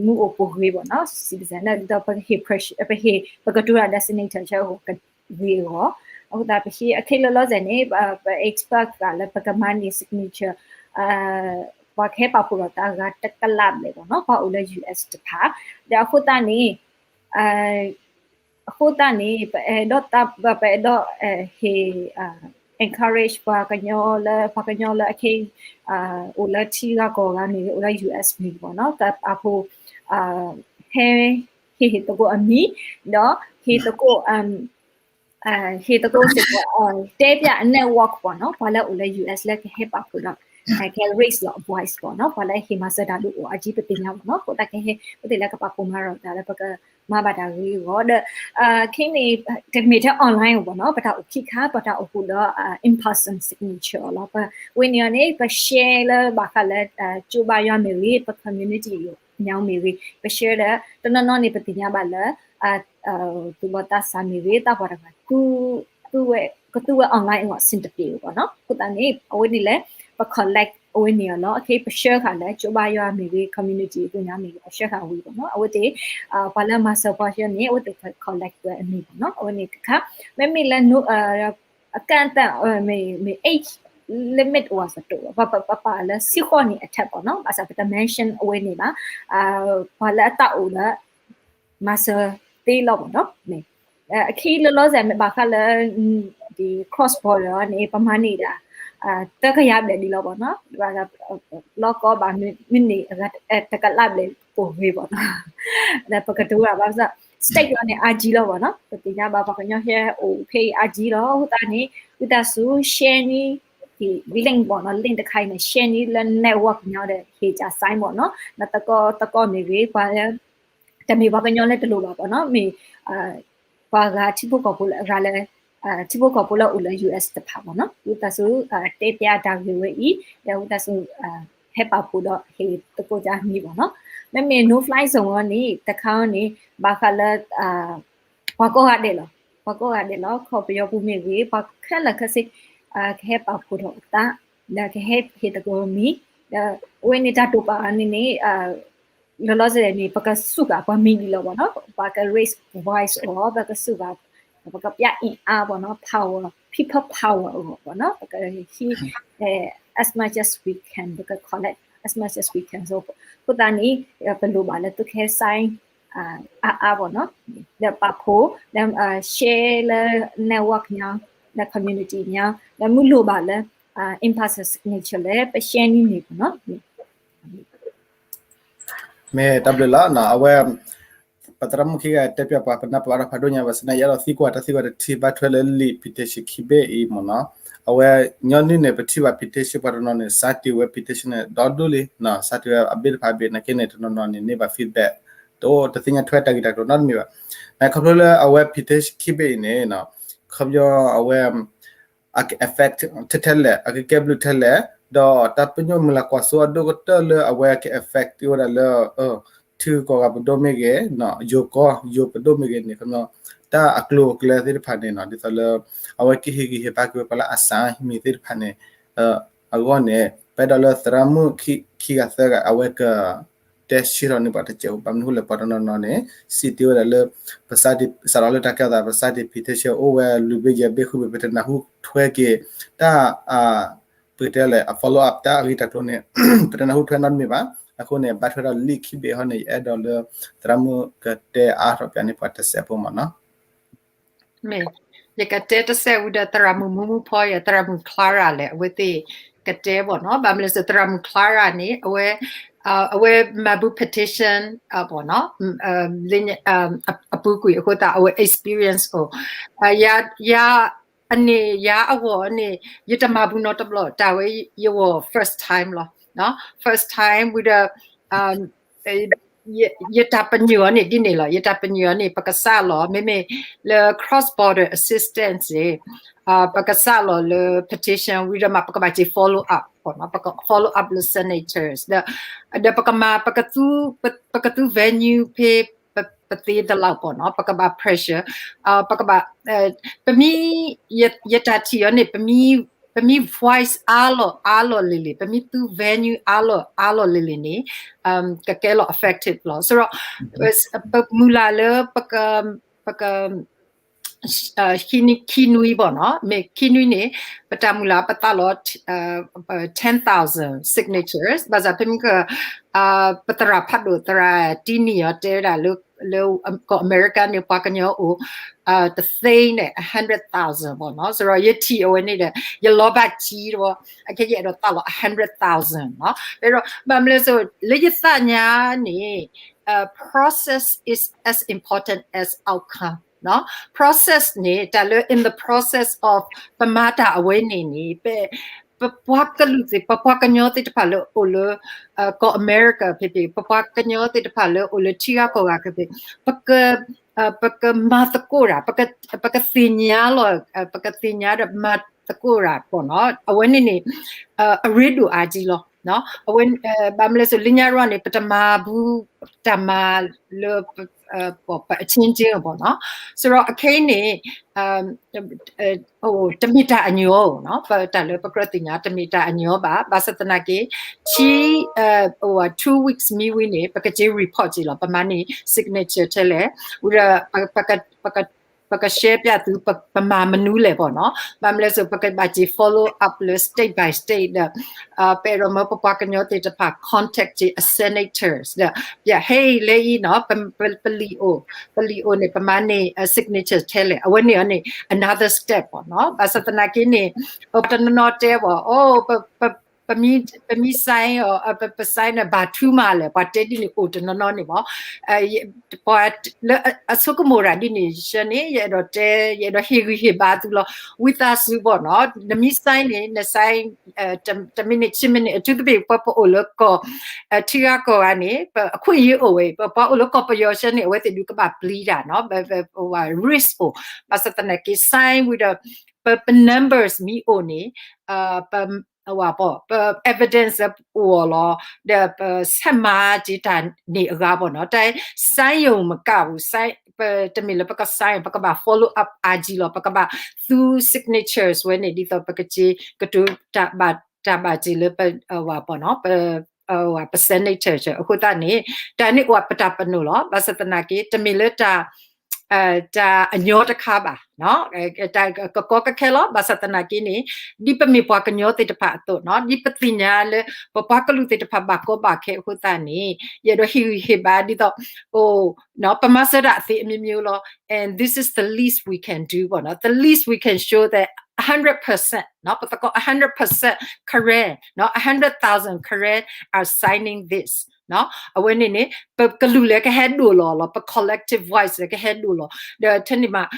မ့ၢ်အိၣ်ပှၤဂ့ၤဘၣ်နီၤ, citizen ဒီးပဟ့ၣ် ပကတိၤတၢ်ဒီး signature ဆၢဂ့ၤအဂီၢ်, အဃိသတး ပဟ့ၣ်အခဲလၢာ်လီၤစဲၣ်န့ၣ် ပ expect လၢပကမၤန့ၢ် signature ပှၤကဟဲပာ်ဖှိၣ်ဒီးတၢ်အဂၤတကလးဘျဲၣ်ဘၣ်နီၤ, ပှၤအိၣ်လၢ US တဖၣ်, ဒီးအဃိသတးန့ၣ် အဃိသတးန့ၣ် ပအဲၣ်ဒိးတၢ် ပအဲၣ်ဒိး ဟ့ၣ် encourage ပှၤကညီလၢ ပှၤကညီလၢအခဲအံၤ အိၣ်လၢထံဂၤကီၢ်ဂၤမ့ၢ်ဂ့ၤ အိၣ်လၢ ယူၣ်အၣ်စ့ မ့ၢ်ဂ့ၤပေါ့နော် တၢ်ပာ်ဖှိၣ် ဟဲ ဟ့ၣ် ဟ့ၣ်သကိးအမံၤ ဒီးဟ့ၣ်သကိး ဟ့ၣ်သကိးစ့ၢ်ကီး တဲပျး network ပေါ့နော် ပှၤလၢအိၣ်လၢ ယူၣ်အၣ်စ့ လၢကဟဲပာ်ဖှိၣ်ဒီး ကဟဲ raise လီၤ voice ပေါ့နော် ပှၤလၢဟ့ၣ်မၤစၢၤတၢ်ဒ်အိၣ်အါကံ ပသ့ၣ်ညါပေါ့နော် အဃိသတးကဟဲ ပသ့ၣ်လၢကပာ်ဖှိၣ်မၤရၤတၢ်လၢပကမၤဘၣ်တၢ်ဂ့ၤအဂီၢ်ဒီး ခဲအံၤန့ၣ် တမ့ၢ်ထဲ online အပူၤပေါ့နော် ပတၢ်အိၣ်ခံခါ ပတၢ်အိၣ်ဃုာ်ဒီး in person signature အီၤလီၤ ပဝဲန့ၣ်အီၤန့ၣ် ပ share လၢဘၣ်ဃးလၢ ကၠိဘါယွၤမ့ၢ်ဂ့ၤ ပ community ညါမ့ၢ်ဂ့ၤ ပ share ဒီး တနီၤနီၤန့ၣ် ပသ့ၣ်ညါဘၣ်လၢ သူၣ်ဘီၣ်သးစၢ်မ့ၢ်ဂ့ၤ သးပှၢ်တဂၤ ကသူဝဲ online အဂီၢ် ဆင်တပ့ၤ ပေါ့နော် အဃိသတးန့ၣ် အဝဲန့ၣ်လဲၣ် ပ collect အဝဲန့ၣ်အီၤလီၤ အခဲ ပ share ဃာ်လၢ ကၠိဘါယွၤမ့ၢ်ဂ့ၤ community အသ့ၣ်ညါမ့ၢ်ဂ့ၤ ပ share ဃာ်ဝံၤပေါ့နော် အဝဲသ့ၣ် ပှၤလၢမၤစၢၤပှၤကညီန့ၣ် အဝဲသ့ၣ် collect ဝဲအမံၤပေါ့နော် အဝဲန့ၣ်တခါ မ့မ့ၢ်လၢ အကန့်အသတ် မ့ၢ် age limit အိၣ်ဝဲစ့ၢ်ကီး ပပာ်လၢ ဆံဃိးနံၣ် အထက် ပေါ့နော် ဘၣ်ဆၣ်ပတ mention အဝဲန့ၣ်ဘၣ် ပှၤလၢအတၢ်အိၣ်ဒီး မၤစၢၤသ့လီၤပေါ့နော် အခံလၢလီၤစဲၣ် မ့ၢ်ဘၣ်ဃးလၢ ဒ် cross border န့ၣ် ပမၤန့ၢ်ဒၣ် သၢကယၤဘျဲၣ်ဒ်လီၤပေါ့နော် လီၢ်ကီဘၣ်မ့ၢ်န့ၢ် တကလးဘျဲၣ်အိၣ်ဂ့ၤပေါ့နော် ဒီးပကတိၤတၢ်ဘၣ်ဆၣ် state လီၤန့ၣ် အါကံလီၤပေါ့နော် ပသ့ၣ်ညါဘၣ်ပှၤကညီဟဲအိၣ်ဖဲအံၤအါကံလီၤ အဃိသတးန့ၣ် ဝံသးစူၤ share န့ၢ် လံာ် ပေါ့နော် link တခါအံၤန့ၣ် share န့ၢ်လၢ network ညီဒီး ဟ့ၣ်ကၢ် sign ပေါ့နော် နသကိးသကိးမ့ၢ်ဂ့ၤ ပှၤလၢ တမ့ၢ်ပှၤကညီလၢတလိၣ်ဘၣ်ပေါ့နော် မ့ၢ် ပှၤဂၤထံဖိကီၢ်ဖိလၢအဂၤလၢ ထံဖိကီၢ်ဖိလၢအိၣ်လၢ ယူၣ်အၣ်စ့ တဖၣ်ပေါ့နော် ဝံသးစူၤ တဲပျးတၢ်ဂ့ၢ်ဝဲအံၤ ဒီးဝံသးစူၤ ဟဲပာ်ဖှိၣ်ဒီးဟ့ၣ်သကိးကၢ်မံၤပေါ့နော် မ့မ့ၢ် no fly zone အီၤန့ၣ် တခါအီၤန့ၣ် ဘၣ်ဃးလၢ ပှၤကိးဂၤဒဲးလီၤ ပှၤကိးဂၤဒဲးလီၤ ခီပယီၤပူၤမ့ၢ်ဂ့ၤ ပှၤခဲလၢာ်ခဲဆ့ ကဟဲပာ်ဖှိၣ်ထီၣ်အသး ဒီးကဟဲဟ့ၣ်သကိးမံၤ ဒီးအဝဲန့ၣ်တၢ်တိာ်ပာ်အီၤန့ၣ်န့ၣ် လီၤလီၤဆဲးဆဲးန့ၣ် ပကစူးဘၣ်ပှၤမံၤဒ်လီၤပေါ့နော် ပှၤက raise voice အီၤ ပကစူးဘၣ် ပကပျးအင်အားပေါ့နော် power people power အဂီၢ်ပေါ့နော် ပကဟံး as much as we can ပက collect as much as we can so အဃိသတးန့ၣ် ပလိၣ်ဘၣ်လၢသုကဟဲ sign အါအါပေါ့နော် ဒီးပာ်ဖှိၣ် ဒီး share လၢ network ညါ လၢ community ညါ ဒီးမ့ၢ်လိၣ်ဘၣ်လၢ in person signature လၢပ share န့ၢ်န့ၣ်ပေါ့နော် မ့ၢ်တၢ်ဘျုးလီၤ အဝဲ ပသရၣ်မုၣ်ခံဂၤတဲပျးပှၤ ပနၢ်ပၢၢ်အါထီၣ်ဖးဒိၣ်ညါ ဘၣ်ဆၣ်သနာ်က့ ယအဲၣ်ဒိးသံကွၢ်တၢ်သံကွၢ်တထံၣ် ဘၣ်ထွဲလၢလံာ် petition ခံဘ့ၣ်အံၤမ့ၢ်နီၤ အဝဲ ညီနုၢ်န့ၣ် ပထံၣ်ဘၣ် petition ပှၤတနီၤန့ၣ် စးတ့ၢ်ဝဲ petition န့ၣ် ဒီဒူၣ်လံ စးတ့ၢ်ဝဲအဘ့ၣ်တဖၣ်ဘ့ၣ် နာ်က့န့ၣ် တနီၤနီၤန့ၣ် န့ၢ်ဘၣ် feedback တအိၣ် တသ့ၣ်ညါထွဲတၢ်ဂ့ၢ်တၢ်ကျိၤနီတမံၤဘၣ် နခီဖျိလၢအဝဲ petition ခံဘ့ၣ်အံၤန့ၣ် ခီဖျိအဝဲ အက effect ထဲထဲလဲၣ် အကကဲဘျုးထဲလဲၣ် ဒီးတၢ်ပညိၣ်မုၢ်လၢ်ကွၢ်စိအဒိၣ်ကတၢၢ်လၢအဝဲက effect ဝဲဒၣ်လၢ ထံဂုၤကီၢ်ဂၤပဒိၣ်မ့ၢ်ဂ့ၤ ယိၤကီၢ် ယိၤပဒိၣ်မ့ၢ်ဂ့ၤန့ၣ် ခီဖျိ တၢ်အကျိၤအကျဲသ့ၣ်တဖၣ်န့ၣ်နီၤ ဒ်သိးလၢ အဝဲကဟ့ၣ်ဂံၢ်ဟ့ၣ်ဘါက့ၤဝဲပှၤလၢအစၢမံၤသ့ၣ်တဖၣ်န့ၣ် အဂီၢ်န့ၣ် ပအဲၣ်ဒိးလၢသရၣ်မုၣ်ခံဂၤသၢဂၤ အဝဲက တဲဆၢထီၣ်န့ၢ်ပှၤတစဲးဖိ ဘၣ်မနုၤအဃိလဲၣ် ပှၤတနီၤနီၤန့ၣ် စံးတ့ၢ်ဝဲဒၣ်လၢ ပစးထီၣ်လၢတၢ်ကဲထီၣ်သး ပစးထီၣ် petition အိၣ်ဝဲလွံၢ်ဘ့ၣ်ယဲၢ်ဘ့ၣ်ဃုဘ့ၣ် ပတနၢ်ဟူထွဲက့ၤ တၢ် ပကတဲလဲၣ် အ follow up တၢ်အဂ့ၢ်တၢ်ကျိၤန့ၣ် ပတနၢ်ဟူထွဲနီတမံၤဘၣ်. အဃိန့ၣ် ဘၣ်ထွဲဒီးလံာ်ခံဘ့ၣ်အဃိန့ၣ် ယအဲၣ်ဒိးလၢ သရၣ်မုၣ်ကတဲအါထီၣ်ပၠးန့ၢ်ပှၤတစဲးဖိမ့ၢ်နီၤ. မ့ၢ် ယကတဲတစဲးဝံၤဒီးသရၣ်မုၣ်မူမူဖီယဲၢ် သရၣ်မုၣ် Clara လဲၣ် အဝဲသ့ၣ်ကတဲဘၣ်နီၤ. ဘၣ်မနုၤလဲၣ် သရၣ်မုၣ် Clara န့ၣ် အဝဲ အဝဲမၤဘူး petition ဘၣ်နီၤ အပူၤကွံာ်အဃိသတး အဝဲ experience အိၣ် ယၤ အန့ၣ် ယၤအဂီၢ်န့ၣ် ယတမၤဘူးနီတဘျီ တၢ်ဝဲယဂီၢ် first time လီၤ. first time ဝံၤဒီး ယတၢ်ပညိၣ်အီၤန့ၣ် ဒ်န့ၣ်လီၤ. ယတၢ်ပညိၣ်အီၤန့ၣ် ပကစးလီၤ မ့မ့ၢ်လၢ cross border assistance န့ၣ် ပကစးလီၤလၢ petition ဝံၤဒီးမး ပကဘၣ်က့ၤ follow up ပက follow up လၢ signatures ဒီး ဒီးပကမၤ ပကသူ venue ဖဲ ပသ့တလးပူၤနီၤ ပကဘၣ် pressure ပကဘၣ် ပမ့ၢ် ယတၢ်ထံၣ်အီၤန့ၣ် ပမ့ၢ် voice အါလီၢ်အါလီၢ်လံၤလံၤ ပမ့ၢ်သူ venue အါလီၢ်အါလီၢ်လံၤလံၤန့ၣ် ကကဲလီၤ effective လီၤ. ဆိုတော့ ပမုၢ်လၢ်လၢ ပက ပက ပ ခံနွံ, ခံနွံဘၣ်နီၤ, မ့ၢ်ခံနွံန့ၣ် ပတၢ်မုၢ်လၢ်ပသးလီၤ ten thousand signatures ဘၣ်ဆၣ်ဖဲမ့ၢ်က ပသရၣ်ဖးဒိၣ် သရၣ်တံနံၣ်အီၤတဲဝဲဒၣ်လၢ လၢကီၢ်အမဲရကၤန့ၣ် ပှၤကညီအိၣ် တသ့န့ၣ် a hundred thousand ဘၣ်နီၤ, စရီယထံၣ်အဝဲန့ၣ်ဒီး ယလီၤဘၣ်စံးတဝီ, အခဲယအဲၣ်ဒိးသးလီၤ a hundred thousand နီၤ, ဒီးဘၣ်မနုၤလဲၣ်စိ လၢယသးညါန့ၣ် process is as important as outcome နီၤ, process န့ၣ် တၢ်လၢ in the process of ပမၤတၢ်အဝဲန့ၣ်န့ၣ် ပ ပပှၤကလုာ်သ့ၣ် ပပှၤကညီသ့ၣ်တဖၣ်လၢအိၣ်လၢ ကီၢ်အမဲရကၤဖဲဖဲ ပပှၤကညီသ့ၣ်တဖၣ်လၢအိၣ်လၢထံဂၤကီၢ်ဂၤဖဲဖဲ ပက ပကမၤသကိးတၢ် ပကသ့ၣ်ညါလီၤ ပကသ့ၣ်ညါဒီးမၤသကိးတၢ်ဘၣ်နီၤ, အဝဲန့ၣ်န့ၣ် အရ့ဒိၣ်အါကံလီၤ, အဝဲ ဘၣ်မနုၤလဲၣ်စိ လၢညါရၢၢ်န့ၣ် ပတမၤဘူး တၢ်မၤလၢ ပအချင်းချင်းဘၣ်နီၤ, စရီအခဲအံၤန့ၣ် တမ့ၢ်တၢ်အညီနီၤ, ပတၢ်လၢပကြၢးသ့ၣ်ညါ တမ့ၢ်တၢ်အညီဘၣ်, ဘၣ်ဆၣ်သနာ်က့ ခံ two weeks မံဝံၤန့ၣ် ပကက့ၤ report က့ၤလီၤ ပမၤန့ၢ် signature ထဲလဲၣ်, ဝံၤဒီး ပက share ပျးသု ပမၤမနုၤလဲၣ်ဘၣ်နီၤ, ဘၣ်မနုၤလဲၣ်စိ ပကဘၣ်က့ၤ follow up လၢ state by state ဒီး ပအဲၣ်ဒိးမၢပပှၤကညီသ့ၣ်တဖၣ် contact က့ၤ အ senators ဒီး ပဟဲအံၤလဲၤအံၤနီၤ, ပလံာ်အိၣ် ပလံာ်အိၣ်န့ၣ် ပမၤန့ၢ် signature ထဲလဲၣ်, အဝဲန့ၣ်အီၤန့ၣ် another step ဘၣ်နီၤ, ဘၣ်ဆၣ်သနာ်က့န့ၣ် တနီၤနီၤတဲဘၣ် အိၣ် ပမ့ၢ် sign အီၤ ပ sign န့ၣ် ဘၣ်ထူမးလဲၣ် ပှၤတဲဒ်န့ၣ်အိၣ်တနီၤနီၤန့ၣ်ဘၣ်, ပှၤလၢအဆိကမိၣ်တၢ်ဒ်န့ၣ် ဆၢန့ၣ် ယအဲၣ်ဒိးတဲ ယအဲၣ်ဒိးဟ့ၣ်ဂံၢ်ဟ့ၣ်ဘါသုလီၤ, ဝံသးစူၤဘၣ်နီၤ, နမ့ၢ် sign န့ၣ် န sign တမံးနံး ဆံမံးနံး အထူးသဖြင့် ပှၤပအိၣ်လၢကီၢ် ထံဂၤကီၢ်ဂၤန့ၣ် အခွင့်အရေးအိၣ်ဝဲ, ပပှၤအိၣ်လၢကီၢ်ပယီၤဆၢန့ၣ် အဝဲသ့ၣ်ဒုးကဘၣ်ပျံၤတၢ်နီၤ, risk အိၣ်, ဘၣ်ဆၣ်သနာ်က့ sign ဝံၤဒီး ပ numbers မ့ၢ်အိၣ်န့ၣ် ပ ပ evidence အိၣ်အီၤလီၤ, ဒီးပဆဲးမၤက့ၤတၢ်န့ၣ်အဂၤဘၣ်နီၤ, တၢ် sign ယုံမကဘူး တမ့ၢ်လၢပက sign ပကဘၣ် follow up အါကံလီၤ, ပကဘၣ်သူ signatures ဝဲန့ၣ် ဒ်သိးပကက့ၤကတိၤ တၢ်ဘၣ်တ့ၢ်လၢပ ပ percentage အဃိသတးန့ၣ် တၢ်န့ၣ်အိၣ်ပတၢ်ပနီၣ်လီၤ, ဘၣ်ဆၣ်သနာ်က့ တမ့ၢ်လၢတၢ် တၢ်အညီတခါဘၣ်, တၢ်ကကီကခဲလီၤ, ဘၣ်ဆၣ်သနာ်က့န့ၣ် ဒ်ပမ့ၢ်ပှၤကညီသ့ၣ်တဖၣ်အသိးနီၤ, ဒ်ပသ့ၣ်ညါလၢ ပပှၤကလုာ်သ့ၣ်တဖၣ်ဘၣ်ကီဘၣ်ခဲအဃိသတးန့ၣ် ယအဲၣ်ဒိးဟ့ၣ်ဂံၢ်ဟ့ၣ်ဘါဒ်သိး ပမၤစၢၤတၢ်အသ့အမျိုးမျိုးလီၤ, and this is the least we can do ဘၣ်နီၤ, the least we can show that hundred percent နီၤ, ပသကိး hundred percent Karen နီၤ, a hundred thousand Karen are signing this နီၤ, အဝဲန့ၣ်န့ၣ် ပကလုာ်လဲၤကဟဲဒိၣ်လီၤလီၤ, ပ collective voice လဲၤကဟဲဒိၣ်လီၤ, ဒီးထဲန့ၣ်မး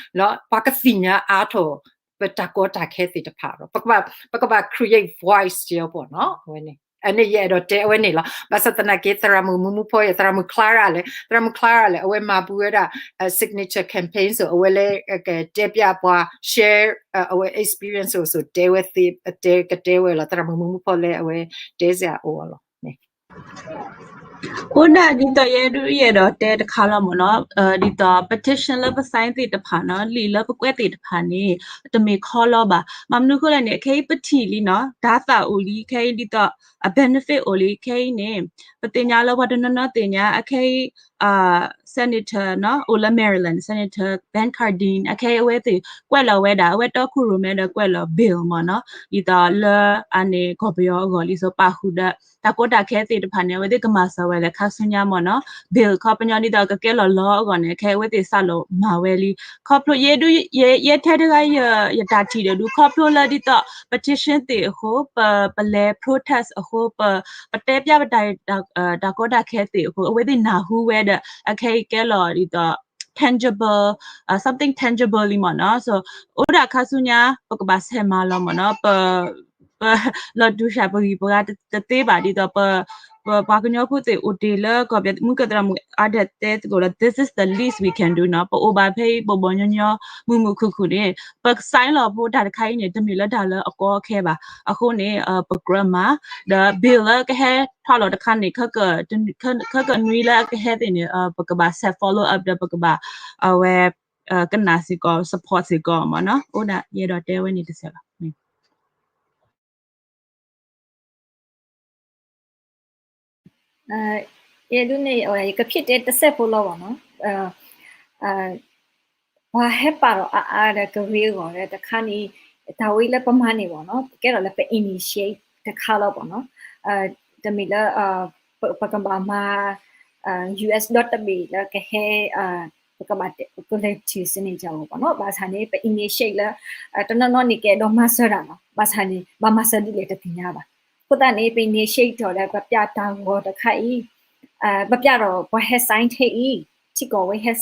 ပှၤကသ့ၣ်ညါအါထီၣ် ပတၢ်ကီတၢ်ခဲသ့ၣ်တဖၣ်ဒီး ပကဘၣ် ပကဘၣ် create voice က့ၤအီၤဘၣ်နီၤ, အဝဲန့ၣ် အန့ၣ်ယအဲၣ်ဒိးတဲအဝဲန့ၣ်လီၤ, ဘၣ်ဆၣ်သနာ်က့ သရၣ်မုၣ်မူမူဖီယဲၢ် သရၣ်မုၣ် Clara လဲၣ်, သရၣ်မုၣ် Clara လဲၣ် အဝဲမၤဘူးဝဲဒၣ် signature campaign စိၤ အဝဲလဲၤကတဲပျးပှၤ share အဝဲ experience စိၤစိၤ တဲဝဲသ့ တဲကတဲဝဲလီၤ, သရၣ်မုၣ်မူမူဖီလဲၣ် အဝဲတဲစ့ၢ်အိၣ်လီၤ. အိၣ်ဒၣ်ဒ်သိးယဲဒုးယအဲၣ်ဒိးတဲတခါလီၤမ့ၢ်နီၤ, ဒ်သိး petition လၢပ sign သ့ၣ်တဖၣ်နီၤ, လံာ်လၢပကွဲးသ့ၣ်တဖၣ်န့ၣ် တမ့ၢ်ခီလီၤဘၣ်, ဘၣ်မနုၤအဃိလဲၣ်န့ၣ် အခဲအံၤပထံၣ်လံနီၤ, တၢ်သးအိၣ်လံ ခဲအံၤဒ်သိး အ benefit အိၣ်လံ ခဲအံၤန့ၣ် ပသ့ၣ်ညါလၢပှၤတနီၤနီၤသ့ၣ်ညါ အခဲအံၤ senator နီၤ အိၣ်လၢ Maryland, senator Ben Cardin အခဲအံၤအဝဲသ့ၣ်ကွဲးလီၤဝဲဒၣ် အဝဲတီခိၣ်ရိၣ်မဲဒီးကွဲးလီၤ bill မ့ၢ်နီၤ, ဒ်သိးလၢအန့ၣ် ကီၢ်ပယီၤအဂီၢ်လံ စိၤပာ်ဃုာ်ဒီး တၢ်ကီတၢ်ခဲသ့ၣ်တဖၣ်န့ၣ် အဝဲသ့ၣ်ကမၤစၢၤဝဲလၢခါဆူညါမ့ၢ်နီၤ, bill ခီပညီဒ်သိးကကဲလီၤ law အဂီၢ်န့ၣ် ခဲအံၤအဝဲသ့ၣ်စးလီၤမၤဝဲလံ, ခီဖျိယဲဒုး ယဲထဲတဂၤ ယတၢ်ထံၣ်ဒီးဒုး ခီဖျိလၢဒ်သိး petition သ့ၣ်အဃိ ပ ပလဲၤ protest အဃိ ပ ပတဲပျးပတၢ် တၢ်ကီတၢ်ခဲသ့ၣ်အဃိ အဝဲသ့ၣ်နၢ်ဟူဝဲဒီး အခဲအံၤကဲလီၤဒ်သိး tangible, something tangible လံမ့ၢ်နီၤ, အိၣ်ဒၣ်ခါဆူညါ ပကဘၣ်ဆဲးမၤလီၤမ့ၢ်နီၤ, ပ ပလီၤတူာ်ဆှၢပဂံၢ်ပဂၤတသ့ဘၣ် ဒ်သိး ပ ပပှၤကညီဖိသ့ၣ်အိၣ်တ့ၢ်လၢကီၢ်ပယီၤ မုၢ်ကသရၣ်မုၣ်အါဒၣ်တဲသကိးလၢ this is the least we can do နီၤ, ပအိၣ်ဘၣ်ဖဲအံၤ ဘိၣ်ဘိၣ်ညီညီ မုာ်မုာ်ခုၣ်ခုၣ်န့ၣ် ပ sign လီၤဖိတၢ်တခါအံၤန့ၣ် တမ့ၢ်လၢတၢ်လၢအကီအခဲဘၣ်, အဃိန့ၣ် ပကြၢးမၤ ဒီး bill လၢကဟဲထီၣ်လီၤတခါန့ၣ် ခဲကနွံလၢအကဟဲသ့ၣ်န့ၣ် ပကဘၣ်ဆဲး follow up ဒီးပကဘၣ် အဝဲ ကနၣ်စ့ၢ်ကီး support စ့ၢ်ကီးမ့ၢ်နီၤ, အိၣ်ဒၣ်ယအဲၣ်ဒိးတဲဝဲန့ၣ်တစဲးလီၤ. ယဒုးန့ၣ် ယကဖံးတဲတစဲးဖိလီၤဘၣ်နီၤ, အ ပှၤဟဲပာ်ဒီးအါအါဒီးကဂ့ၤအဂီၢ်ဒီးတခါန့ၣ် တၢ်ဝဲလၢပမၤန့ၢ်ဘၣ်နီၤ ပကဲထီၣ်လၢပ initiate တခါလီၤဘၣ်နီၤ တမ့ၢ်လၢ ပကဘၣ်မၤ US ဒီတဘ့ၣ်လၢကဟဲ ပကဘၣ် collective signature အဂီၢ်ဘၣ်နီၤ ဘၣ်ဆၣ်န့ၣ် ပ initiate လၢ တနီၤနီၤန့ၣ်ကအဲၣ်ဒိးမၤစၢၤတၢ်လီၤ ဘၣ်ဆၣ်န့ၣ် ဘၣ်မၤစၢၤဒ်လဲၣ်တသ့ၣ်ညါဘၣ် အဃိသတးန့ၣ် ပ initiate ဒီးပပျဲတၢ်ဂီၤတခါအံၤ ပပျဲဒီးပှၤဟဲ sign ထဲအံၤ ထံကီၢ်ဝဲဟဲ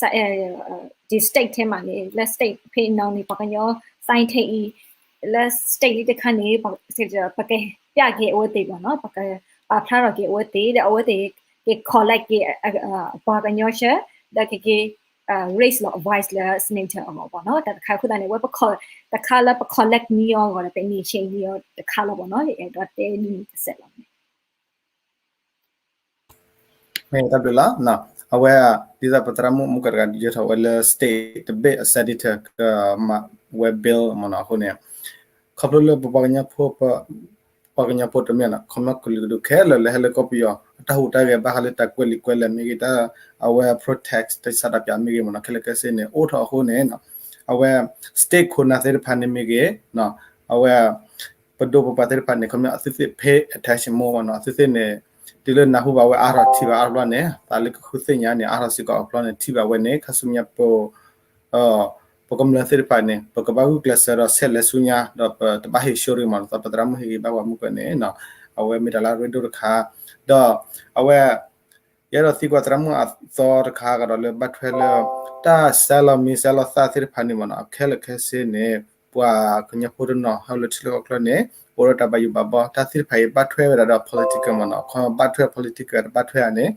ဒီ state ထဲမးန့ၣ် လၢ state ဖဲနီၤန့ၣ် ပှၤကညီ sign ထဲအံၤ လၢ state လံတခါန့ၣ် ပကပျဲက့ၤအဝဲသ့ၣ်ဘၣ်နီၤ ပကပာ်ဖျါထီၣ်က့ၤအဝဲသ့ၣ် ဒီးအဝဲသ့ၣ်က collect က့ၤ ပှၤကညီဆှၢ ဒီးကက့ၤ raise လီၤ voice လၢ signature အဂီၢ်ဘၣ်နီၤ တၢ်တခါအဃိသတးန့ၣ် အဝဲ တခါလၢပ collect န့ၢ်အီၤအဂီၢ်ဒီး ပ initiate န့ၢ်အီၤတခါလီၤဘၣ်နီၤ ယအဲၣ်ဒိးတဲန့ၣ်တစဲးလီၤ မ့ၢ်တၢ်ဘျုးလီၤ အဝဲ ဒ်သိးပသရၣ်မုၣ်မုၢ်ကတဂၤ ယဲထီၣ်ဝဲလၢ state တဘ့ၣ်အ senator ကမၤဝဲ bill မ့ၢ်နီၤ အဃိန့ၣ် ခီဖျိလၢပပှၤကညီဖိ ပှၤကညီဖိတမ့ၢ်နီၤ ခီဖျိကလုာ်ကဒူးခဲလၢာ်လၢဟဲလၢကီၢ်ပယီၤ အတၢ်ဟူးတၢ်ဂဲၤဘၣ်ဃးလၢတၢ်ကွဲးလံာ်ကွဲးလဲၢ်မ့ၢ်ဂ့ၤ တၢ်အဝဲ protest တၢ်ဆန္ဒပြမ့ၢ်ဂ့ၤမ့ၢ်နီၤ ခဲလၢာ်ခဲဆ့န့ၣ် အိၣ်ထီၣ်အဃိန့ၣ် အဝဲ state ခိၣ်နၢ်သ့ၣ်တဖၣ်န့ၣ်မ့ၢ်ဂ့ၤ အဝဲ ပဒိၣ်ပပှၢ်သ့ၣ်တဖၣ်န့ၣ် ခီဖျိအသုသ့ၣ် pay attention more မ့ၢ်နီၤ အသုသ့ၣ်န့ၣ် တုၤလၢနၢ်ဟူဘၣ်ဝဲအါထီၣ်ထံၣ်ဘၣ်အါထီၣ်ဘျီန့ၣ် သးလၢကဃုသ့ၣ်ညါန့ၣ် အါထီၣ်စ့ၢ်ကီးအဘျီန့ၣ် ထံၣ်ဘၣ်ဝဲန့ၣ် ခါဆူညါပ ပကမျၢၢ်သ့ၣ်တဖၣ်န့ၣ် ပကဘၣ်ဂုာ်ကျဲးစၢးဒီးဆဲးလဲၤဆူညါ ဒီးပတဘၣ်ဟ့ၣ်ဆှိတဂ့ၤမ့ၢ်နီၤ ပသရၣ်မုၣ်ဟ့ၣ်ဂံၢ်ဘါပှၤမုၢ်ကၢန့ၣ် အဝဲမ့ၢ်တၢ်လၢအရ့ဒိၣ်တခါ ဒီးအဝဲ ယအဲၣ်ဒိးသံကွၢ်သရၣ်မုၣ်အသီတခါကဒီးလၢဘၣ်ထွဲလၢ တၢ်စဲလီၤမံၤစဲလီၤသၣ်သ့ၣ်တဖၣ်န့ၣ်မ့ၢ်နီၤ ခဲလၢာ်ခဲဆ့န့ၣ် ပှၤကညီဖိတနီၤဟဲလၢထံလၢကီၢ်ချၢန့ၣ် အိၣ်ဒီးတၢ်ဘၣ်ယိၣ်ဘၣ်ဘီ တၢ်သ့ၣ်တဖၣ်အံၤဘၣ်ထွဲဝဲဒၣ်ဒီး political မ့ၢ်နီၤ ခီဘၣ်ထွဲ political တဘၣ်ထွဲဧါန့ၣ်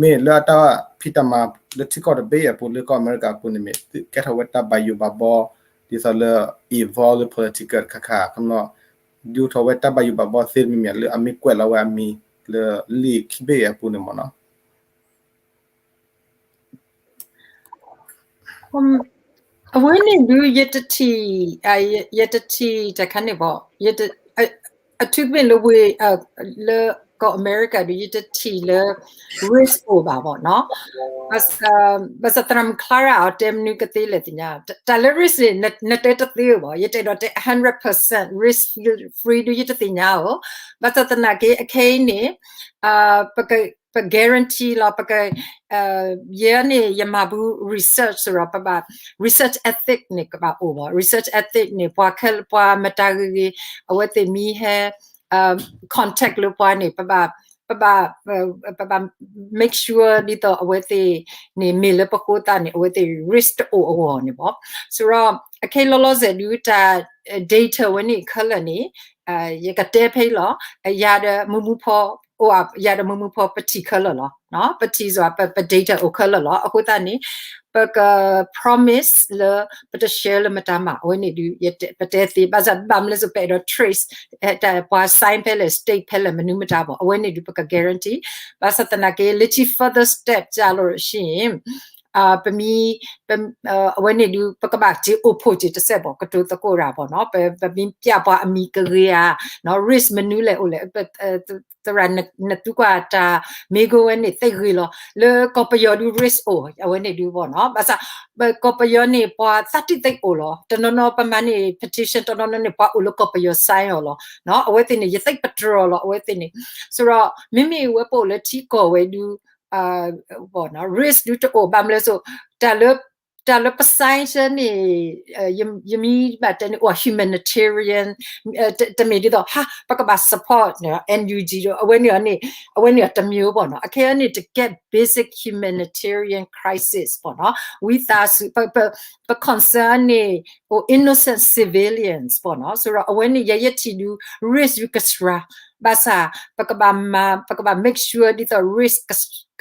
မ့ၢ်လၢအတၢ်ဖံးတၢ်မၤလၢထံကီၢ်တဘ့ၣ်အပူၤ လၢကီၢ်အမဲရကၤအပူၤန့ၣ်မ့ၢ် ကဲထီၣ်ဝဲတၢ်ဘၣ်ယိၣ်ဘၣ်ဘီ ဒ်သိးလၢ involve လၢ political တခါခါ ခီ ဒုးအိၣ်ထီၣ်ဝဲတၢ်ဘၣ်ယိၣ်ဘၣ်ဘီသ့တမံၤမံၤ လၢအမ့ၢ်ကွဲးလီၤဝဲအမံၤလၢလံာ်ခံဘ့ၣ်အပူၤန့ၣ်မ့ၢ်နီၤ အဝဲန့ၣ်ဒုး ယတထံၣ်, ယတထံၣ်တၢ်ခါန့ၣ်ဘၣ်, အထူးသဖြင့်လၢဝ့ၢ်, လၢကီၢ်အမဲရကၤဒုး ယတထံၣ်လၢ risk အိၣ်ဘၣ်ဘၣ်နီၤ. ဘၣ်ဆၣ်သရၣ်မုၣ် Clara အီၤတဲမနုၤကသ့လဲၣ်သ့ၣ်ညါ, တၢ်လၢ risk န့ၣ် နတဲတသ့ဘၣ်, ယတအဲၣ်ဒိးတဲ hundred percent risk free ဒုး ယတသ့ၣ်ညါဧိၤ, ဘၣ်ဆၣ်သနာ်က့ အခဲအံၤန့ၣ် ပ guarantee လီၤ, ပက, ယဲန့ၣ် ယမၤဘူး research စ့ၢ်ကီး ပဘၣ် research ethic န့ၣ် ကဘၣ်အိၣ်ဘၣ်, research ethic န့ၣ် ပှၤခဲလၢာ် ပှၤမတၤဂ့ၤဂ့ၤ အဝဲသ့ၣ်မ့ၢ်ဟဲ contact လၢပှၤန့ၣ် ပဘၣ်, ပဘၣ်, ပဘၣ် make sure ဒ်သိးအဝဲသ့ၣ်န့ၣ် မ့ၢ်လၢပဃိသတးန့ၣ် အဝဲသ့ၣ် risk တအိၣ်အဂီၢ်န့ၣ်ဘၣ်. စ့ၢ်ကီး အခဲအံၤလီၤလီၤဆဲးဒုး တၢ် data ဝဲန့ၣ်ခဲလၢာ်န့ၣ် ယကတဲဖဲအံၤလီၤ, ယၤဒီးမုၢ်မုၢ်ဖီ, အိၣ်, ယၤဒီးမုၢ်မုၢ်ဖီ ပထံၣ်ခဲလၢာ်လီၤ, ပထံၣ်စ့ၢ်ကီး ပ data အိၣ်ခဲလၢာ်လီၤ. အဃိသတးန့ၣ် ပက promise လၢပတ share လၢမတၤမး အဝဲန့ၣ်ဒုး ပတဲသ့, ဘၣ်ဆၣ်ဘၣ်မနုၤလဲၣ် ပအဲၣ်ဒိး trace ပှၤ sign ဖဲလဲၣ် state ဖဲလဲၣ် မနုၤမတၤဘၣ်, အဝဲန့ၣ်ဒုး ပက guarantee. ဘၣ်ဆၣ်သနာ်က့ လၢခံ further step ကျလို့ရှိရင် ပမ့ၢ်, အဝဲန့ၣ်ဒုး ပကဘၣ်စ့အိၣ်ဖှိၣ်စ့တစဲးဘၣ်, ကတိၤသကိးတၢ်ဘၣ်နီၤ, ပမ့ၢ်ပျဲပှၤအမံၤကဂ့ၤဧါ, risk မနုၤလဲၣ်အိၣ်လဲၣ်, သရၣ်နသူကွၢ်တၢ်မ့ၢ်ဂ့ၤဝဲန့ၣ် သ့ဂ့ၤလီၤ, လၢကီၢ်ပယီၤဒုး risk အိၣ် အဝဲန့ၣ်ဒုးဘၣ်နီၤ, ဘၣ်ဆၣ် ပကီၢ်ပယီၤန့ၣ် ပှၤသၣ်တံၢ်သ့အိၣ်လီၤ, တနီၤနီၤပမၤန့ၢ် petition တနီၤနီၤန့ၣ် ပှၤအိၣ်လၢကီၢ်ပယီၤ sign အီၤလီၤ, အဝဲသ့ၣ်န့ၣ် ယသ့ၣ်ပတြၢၤလီၤ အဝဲသ့ၣ်န့ၣ်, စ့ၢ်ကီး မ့မ့ၢ်ဝဲပအိၣ်လၢထံကီၢ်ဝဲဒုး risk ဒုးတအိၣ် ဘၣ်မနုၤလဲၣ်, တၢ်လၢပ sign န့ၣ် ယမ့ၢ်ဘၣ်တဲန့ၣ် အိၣ် humanitarian, တမ့ၢ်ဒ်သိး ဟါ ပကဘၣ် support NUG ဒီး အဝဲန့ၣ်န့ၣ် အဝဲန့ၣ်တမျိုးဘၣ်နီၤ, အခဲအံၤန့ၣ် တကဲ basic humanitarian crisis ဘၣ်နီၤ, ဝံသးစူၤ ပ ပ ပ concern န့ၣ် အိၣ် innocent civilians ဘၣ်နီၤ, စ့ၢ်ကီး အဝဲန့ၣ် ယဲယထံၣ်ဒုး risk ဒုးကစှၤ, ဘၣ်ဆၣ် ပကဘၣ်မၤ, ပကဘၣ် make sure ဒ်သိး risk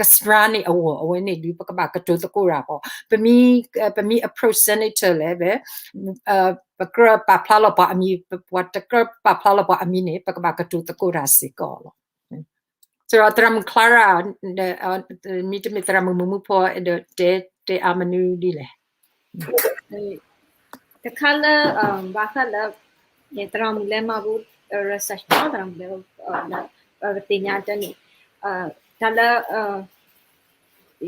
ကစှၤန့ၣ်အဂီၢ် အဝဲန့ၣ်ဒုး ပကဘၣ်ကတိၤသကိးတၢ်ဘၣ်, ပမ့ၢ်, ပမ့ၢ် approach senator လဲၣ်, ပကြၢးပာ်ဖျါလီၤပှၤအမံၤ, ပှၤတကြၢးပာ်ဖျါလီၤပှၤအမံၤန့ၣ် ပကဘၣ်ကတိၤသကိးတၢ်စ့ၢ်ကီးလီၤ. စ့ၢ်ကီး သရၣ်မုၣ် Clara မ့တမ့ၢ် သရၣ်မုၣ်မုၢ်မုၢ်ဖီ အဲၣ်ဒိးတဲ တဲအါမနုၤဒ်လဲၣ်. တခါလၢ ဘၣ်ဃးလၢ သရၣ်မုၣ်လၢမၤဘူး research နီၤ, သရၣ်မုၣ်လၢ ပသ့ၣ်ညါတၢ်န့ၣ် တၢ်လၢ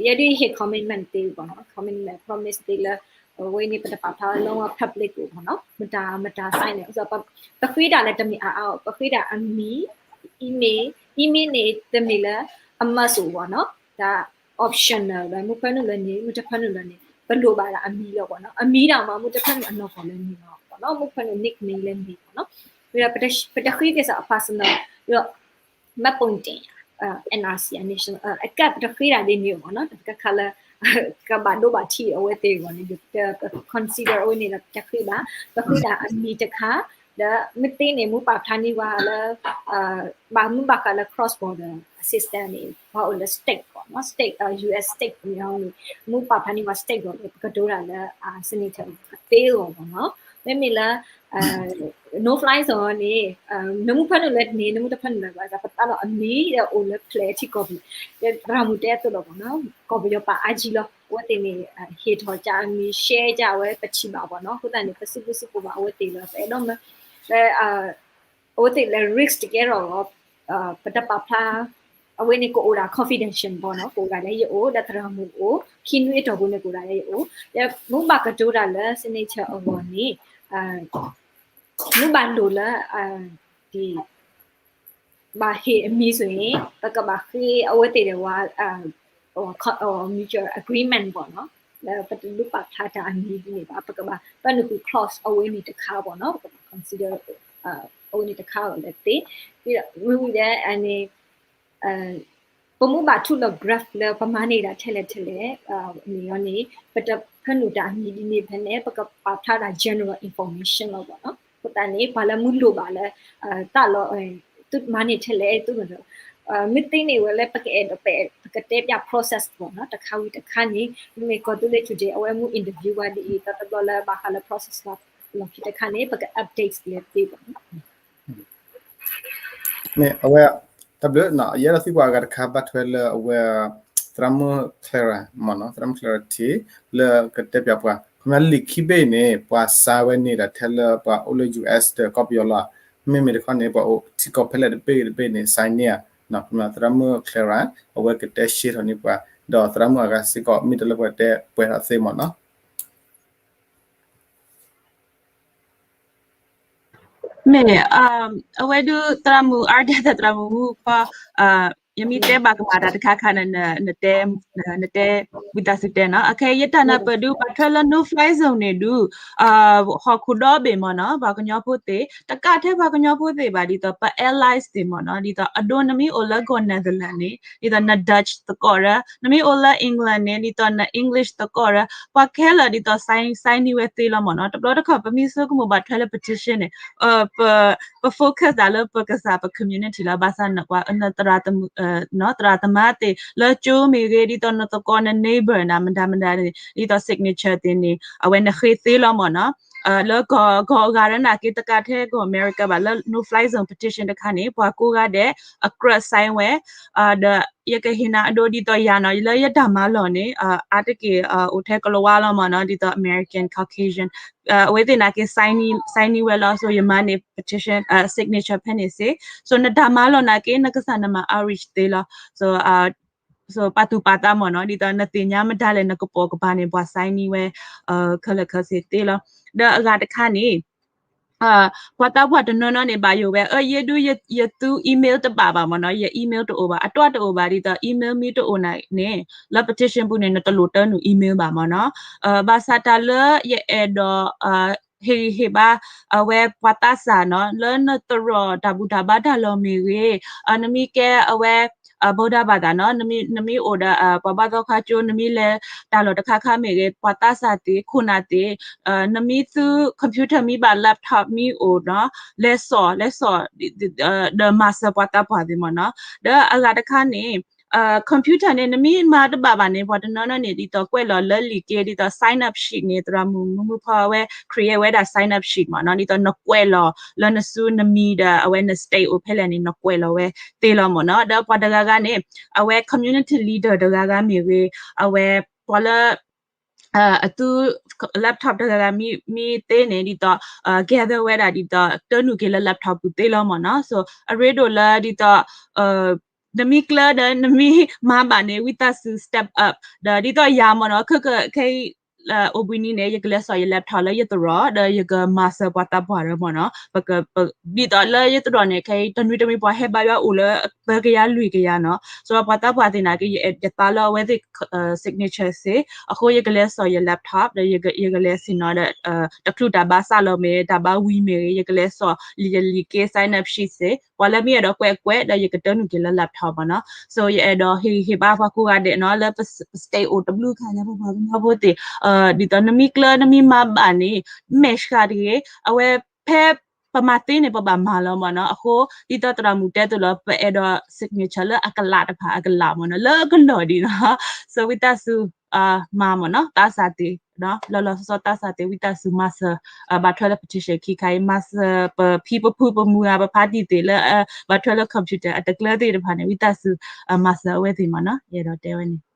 ယဲဒုးဟ့ၣ် commitment သ့ဘၣ်နီၤ, commitment promise သ့လၢ အဝဲန့ၣ် ပတပာ်ဖျါလၢ public မ့ၢ်နီၤ, မတၤ မတၤ sign န့ၣ်, ပဃ့တၢ်လၢတမ့ၢ်အါအါ, ပဃ့တၢ်အမံၤ, email, email န့ၣ် တမ့ၢ်လၢ အမၤစိၤမ့ၢ်နီၤ, တၢ် optional လၢမ့ၢ်ဖၢနုာ်လၢန့ၣ် မ့ၢ်တဖၢနုာ်လၢန့ၣ် ပလိၣ်ဘၣ်ဒၣ်အမံၤလီၤမ့ၢ်နီၤ, အမံၤဒၣ်မ့ၢ် မ့ၢ်တဖၢနုာ်အနီၢ်ကီၢ်လၢန့ၣ်လီၤမ့ၢ်နီၤ, မ့ၢ်ဖၢနုာ် nickname လၢန့ၣ်မ့ၢ်နီၤ, ဒီးပတဃ့က့ၤစ့ၢ် personal, ဒီး မှတ်ပုံတင် NRC အ national အကဒ် ပတဃ့တၢ်ဒ်န့ၣ်မ့ၢ်နီၤ, တၢ်တခါခါလၢ ကဘၣ်ဒိဘၣ်ထံးအဝဲသ့ၣ်အဂီၢ်န့ၣ် ပ consider အဝဲန့ၣ်ဒီး ပတဃ့ဘၣ်, ပဃ့ဒၣ်အမံၤတခါ, ဒီးမ့ၢ်သ့န့ၣ် မ့ၢ်ပာ်ဖျါန့ၢ်ဝဲလၢ ဘၣ်မ့ၢ်ဘၣ်ဃးလၢ cross border assistance န့ၣ် ပှၤအိၣ်လၢ state မ့ၢ်နီၤ, state US state န့ၣ် မ့ၢ်ပာ်ဖျါန့ၢ်ဝဲ state အဂီၢ်န့ၣ် ပကတိၤတၢ်လၢ senator သ့အဂီၢ်မ့ၢ်နီၤ, မ့မ့ၢ်လၢ no fly zone န့ၣ် နမ့ၢ်ဖၢနုာ်လၢန့ၣ် နမ့ၢ်တဖၢနုာ်လၢဘၣ် ပသးလီၤအမံၤဒီးအိၣ်လၢ plan ထံကီၢ်ပူၤ, ဒီးသရၣ်မုၣ်တဲအသိးလီၤမ့ၢ်နီၤ, ကီၢ်ပယီၤပာ်အါကံလီၤ, အဝဲသ့ၣ်န့ၣ် ဟ့ၣ်ထီၣ်ကၢအမံၤ share ကၢအဝဲပထံၣ်ဘၣ်မ့ၢ်နီၤ, အဃိသတးန့ၣ် ပစံးဘျုးစံးဖှိၣ်ဘၣ်အဝဲသ့ၣ်လီၤ, ပအဲၣ်ဒိးမ့ၢ် လၢ အဝဲသ့ၣ်လၢ risk တကဲထီၣ်လီၤ, ပတပာ်ဖျါ အဝဲန့ၣ်ကအိၣ်ဒၣ် confidential မ့ၢ်နီၤ, ကအိၣ်ဒၣ်လၢယအိၣ် ဒီးသရၣ်မုၣ်အိၣ် ခံနွံအတီၢ်ပူၤန့ၣ်ကအိၣ်ဒၣ်လၢယအိၣ်, ဒီးမ့ၢ်ဘၣ်ကတိၤတၢ်လၢ senator အဂီၢ်န့ၣ် မ့ၢ်ဘၣ်လိၣ်လၢ ဒ် ဘၣ်ဟ့ၣ်အမံၤဆိၣ်ဂ့ၤ ပကဘၣ်ဃ့အဝဲသ့ၣ်ဒီးဝဲ mutual agreement မ့ၢ်နီၤ, လၢပတဒုးပာ်ဖျါတၢ်အမံၤဒ်န့ၣ်ဘၣ်, ပကဘၣ်ပာ်နုာ်ဃုာ် clause အဝဲန့ၣ်တခါမ့ၢ်နီၤ, ပကဘၣ် consider အဝဲန့ၣ်တခါလီၤလၢသ့, မ့ၢ်ဝံၤဒီးန့ၣ် ပမ့ၢ်ဘၣ်ထုးလီၤ graph လၢပမၤန့ၢ်ဒၣ်ထဲလဲၣ်ထဲလဲၣ်န့ၣ်လီၤန့ၣ် ပတဖၢနုာ်တၢ်အမံၤဒ်န့ၣ်ဖဲန့ၣ် ပကပာ်ဖျါဒၣ် general information လီၤမ့ၢ်နီၤ, အဃိသတးန့ၣ် ပှၤလၢမုၢ်လိၣ်ဘၣ်လၢ တၢ်လီၤ သုမၤန့ၢ်ထဲလဲၣ် သုမၤ မ့ၢ်သ့န့ၣ်ဝဲလၢပကအဲၣ်ဒိး ပကတဲပၠး process မ့ၢ်နီၤ, တခါဝံၤတခါန့ၣ် မ့မ့ၢ်ကီၢ်သူလ့ၤ today အဝဲမ့ၢ် interview ဝဲဒ်အံၤ တဘျီလၢဘၣ်ဃးလၢ process လီၢ်ခံတခါန့ၣ် ပက update လၢသ့မ့ၢ်နီၤ. မ့ၢ်အဝဲ တၢ်ဘျုးနီၤ, ယအဲၣ်ဒိးသံကွၢ်အဂၤတခါ ဘၣ်ထွဲလၢအဝဲ သရၣ်မုၣ် Clara မ့ၢ်နီၤ, သရၣ်မုၣ် Clara ထံ လၢကတဲပၠးပှၤ ခီပညီလံာ်ခံဘ့ၣ်အံၤန့ၣ် ပှၤစါဝဲန့ၣ်ဒၣ်ထဲလၢပှၤအိၣ်လၢ US ဒီးကီၢ်ပယီၤလီၤ, မ့မ့ၢ်တခီန့ၣ် ပှၤအိၣ်ထံကီၢ်ဖဲလဲၣ်တဘ့ၣ်တဘ့ၣ်န့ၣ် sign န့ၢ်ဧါ, ခီပညီသရၣ်မုၣ် Clara အဝဲကတဲရှဲထီၣ်န့ၢ်ပှၤ, ဒီးသရၣ်မုၣ်အဂၤစ့ၢ်ကီး မ့ၢ်တၢ်လၢပှၤတဲပှဲၤထီၣ်သ့မ့ၢ်နီၤ. မ့ၢ် အဝဲဒုးသရၣ်မုၣ် အါဒဲး သရၣ်မုၣ်မူဖီ ယမ့ၢ်တဲဘၣ်ကမၣ်တၢ်တခါခါန့ၣ် နတဲ နတဲဝံသးစူၤတဲနီၤ. အခဲအံၤ ယတၢ်နၢ်ပၢၢ်ဒုး ဘၣ်ထွဲလၢ no fly zone န့ၣ်ဒုး ဟီၣ်ခိၣ်ဒီဘ့ၣ်မ့ၢ်နီၤ ပှၤကညီဖိသ့ၣ် တကးထဲပှၤကညီဖိသ့ၣ်ဘၣ် ဒ်သိးပ allies သ့ၣ်မ့ၢ်နီၤ ဒ်သိးအဒိ နမ့ၢ်အိၣ်လၢကီၢ် Netherlands န့ၣ် ဒ်သိးန Dutch သကိးဒီး နမ့ၢ်အိၣ်လၢ England န့ၣ် ဒ်သိးန English သကိးဒီး ပှၤခဲလၢာ် ဒ်သိး sign sign န့ၢ်ဝဲသ့လီၤမ့ၢ်နီၤ. တဘျီတခီၣ် ပမ့ၢ်ဆိကမိၣ်ဘၣ်ထွဲလၢ petition န့ၣ် ပ ပ focus ဒၣ်လၢပကစၢ်ပ community လီၤ. ဘၣ်ဆၣ် သရၣ်သမါသ့ၣ် လၢကၠိမ့ၢ်ဂ့ၤ ဒ်သိးနသကိးန neighbor နၤ မတၤမတၤန့ၣ် ဒ်သိး signature သ့ၣ်န့ၣ် အဝဲနဃ့သ့လီၤမ့ၢ်နီၤ. လၢကီၢ်ကီၢ်အဂၤလၢနာ်က့ တကးထဲကီၢ် America ဘၣ်လၢ no fly zone petition တခါန့ၣ် ပှၤကိးဂၤဒဲး အကြၢး sign ဝဲ ဒီးယကဟ့ၣ်နၤအဒိ ဒ်သိးယၤနီၤ လၢယတၢ်မၤလီၢ်န့ၣ် အါတက့ၢ် အိၣ်ထဲကလၤဝါလီၤမ့ၢ်နီၤ ဒ်သိး American Caucasian အဝဲသ့ၣ်နာ်က့ sign န့ၢ်ဝဲလီၤ. So ယမၤန့ၢ် petition signature ဖဲန့ၣ်စ့ၢ် so နတၢ်မၤလီၢ်နာ်က့ နကစၢ်နမၤ outreach သ့လီၤ. So so ပာ်သူၣ်ပာ်သးမ့ၢ်နီၤ ဒ်သိးနသ့ၣ်ညါမတၤလဲၣ် နကပိာ်ကပၤန့ၣ် ပှၤ sign န့ၢ်ဝဲ ခဲလၢာ်ခဲဆ့သ့လီၤ. ဒီးအဂၤတခါန့ၣ် ပှၤသးပှၢ်တနီၤနီၤန့ၣ် ဘၣ်ယိၣ်ဝဲ အၢ ယဲဒုး ယသူ email တဘၣ်ဘၣ်မ့ၢ်နီၤ, ယ email တအိၣ်ဘၣ်, အတၢ်တအိၣ်ဘၣ် ဒ်သိး email မ့ၢ်တအိၣ်န့ၣ် လၢ petition ပူၤန့ၣ် နတလိၣ်တၢနုာ် email ဘၣ်မ့ၢ်နီၤ. ဘၣ်ဆၣ်တၢ်လၢယအဲၣ်ဒိး ဟ့ၣ်ဂံၢ်ဟ့ၣ်ဘါ အဝဲပှၤသးစၢ်နီၤ လၢနသရိာ်တၢ်ဘူၣ်တၢ်ဘါတၢ်လီၢ်မ့ၢ်ဂ့ၤ, နမ့ၢ်ကဲအဝဲ ဗုဒ္ဓဘာသာ နီၤ, နမ့ၢ်အိၣ်ဒီး ပှၤဘါသီခါကၠိ နမ့ၢ်လဲၤတၢ်လီၢ်တခါခါမ့ၢ်ဂ့ၤ, ပှၤသးစၢ်သ့ၣ် ခိၣ်နၢ်သ့ၣ် နမ့ၢ်သူ computer မ့ၢ်ဘၣ် laptop မ့ၢ်အိၣ်နီၤ, လဲၤစိာ် လဲၤစိာ် ဒီးမၤစၢၤပှၤသးပှၢ်သ့ၣ်မ့ၢ်နီၤ. ဒီးအဂၤတခါန့ၣ် computer န့ၣ် နမ့ၢ်မၤတဘၣ်ဘၣ်န့ၣ် ပှၤတနီၤနီၤန့ၣ် ဒ်သိးကွဲးလီၤလၢလံာ်က့ ဒ်သိး sign up sheet န့ၣ် သရၣ်မုၣ်မူမူဖီအဝဲ create ဝဲဒၣ် sign up sheet မ့ၢ်နီၤ, ဒ်သိးနကွဲးလီၤလၢနစုနမံၤဒီး အဝဲန state အိၣ်ဖဲလဲၣ်န့ၣ် နကွဲးလီၤဝဲသ့လီၤမ့ၢ်နီၤ. ဒီးပှၤတဂၤဂၤန့ၣ် အဝဲ community leader တဂၤဂၤမ့ၢ်ဂ့ၤ, အဝဲပှၤလၢ အသူ laptop တဂၤဂၤမ့ၢ်သ့န့ၣ် ဒ်သိး gather ဝဲဒၣ် ဒ်သိးတၢနုာ်က့ၤလၢ laptop ပူၤသ့လီၤမ့ၢ်နီၤ. So အရ့ဒိၣ်လၢ ဒ်သိး နမ့ၢ်ကျၢၤဒီး နမ့ၢ်မၤဘၣ်န့ၣ် ဝံသးစူၤ step up ဒီး ဒ်သိးယၤမ့ၢ်နီၤ ခဲအံၤ အိၣ်ဘှံးနံၤန့ၣ် ယကလဲၤစိာ်ယ laptop လၢယသရိာ် ဒီးယကမၤစၢၤပှၤသးပှၢ်ဒီးမ့ၢ်နီၤ, ဒ်သိးလၢယသရိာ်န့ၣ် ခဲအံၤတနွံတနွံပှၤဟဲဘါယွၤအိၣ်လၢ ပကယၤလွံၢ်ကယၤနီၤ, ဆိုတော့ပှၤသးပှၢ်သ့ၣ်နာ်က့ ယသးလၢအဝဲသ့ၣ် signature စ့ၢ်, အဃိယကလဲၤစိာ်ယ laptop ဒီးယကလဲၤဆ့ၣ်နီၤဒီး တချုးတၢ်ဘါစးလီၤမ့ၢ် တၢ်ဘါဝံၤမ့ၢ်ဂ့ၤ ယကလဲၤစိာ်ယ လံာ်က့ sign up sheet စ့ၢ်, ပှၤလၢမ့ၢ်အဲၣ်ဒိးကွဲးကွဲး ဒီးယကတၢနုာ်က့ၤလၢ laptop မ့ၢ်နီၤ, so ယအဲၣ်ဒိးဟ့ၣ်ဂံၢ်ဟ့ၣ်ဘါပှၤကိးဂၤဒဲးနီၤ လၢပ state အိၣ်တဘျုးခါညါ ပပှၤကညီဖိသ့ၣ် ဒ်သိးနမ့ၢ်ကျၢၤနမ့ၢ်မၤဘၣ်န့ၣ် match ဃာ်တဂ့ၤ, အဝဲဖဲပမၤသ့န့ၣ် ပဘၣ်မၤလီၤမ့ၢ်နီၤ, အဃိ ဒ်သိးသရၣ်မုၣ်တဲသိးလီၤ ပအဲၣ်ဒိး signature လၢအကလးတဖၣ်အကလးမ့ၢ်နီၤ, လၢအကလီၢ်ဒံးနီၤ, so ဝံသးစူၤ မၤမ့ၢ်နီၤ, သးစၢ်သ့ၣ် လီၤလီၤဆီဆီသးစၢ်သ့ၣ် ဝံသးစူၤမၤစၢၤ ဘၣ်ထွဲလၢ petition ခံခါအံၤ မၤစၢၤပဖံပဖုပမုၢ်ဂၤပဖါတံၢ်သ့ၣ်လၢ ဘၣ်ထွဲလၢ computer အတကျၢၤသ့ၣ်တဖၣ်န့ၣ် ဝံသးစူၤ မၤစၢၤအဝဲသ့ၣ်မ့ၢ်နီၤ, ယအဲၣ်ဒိးတဲဝဲန့ၣ်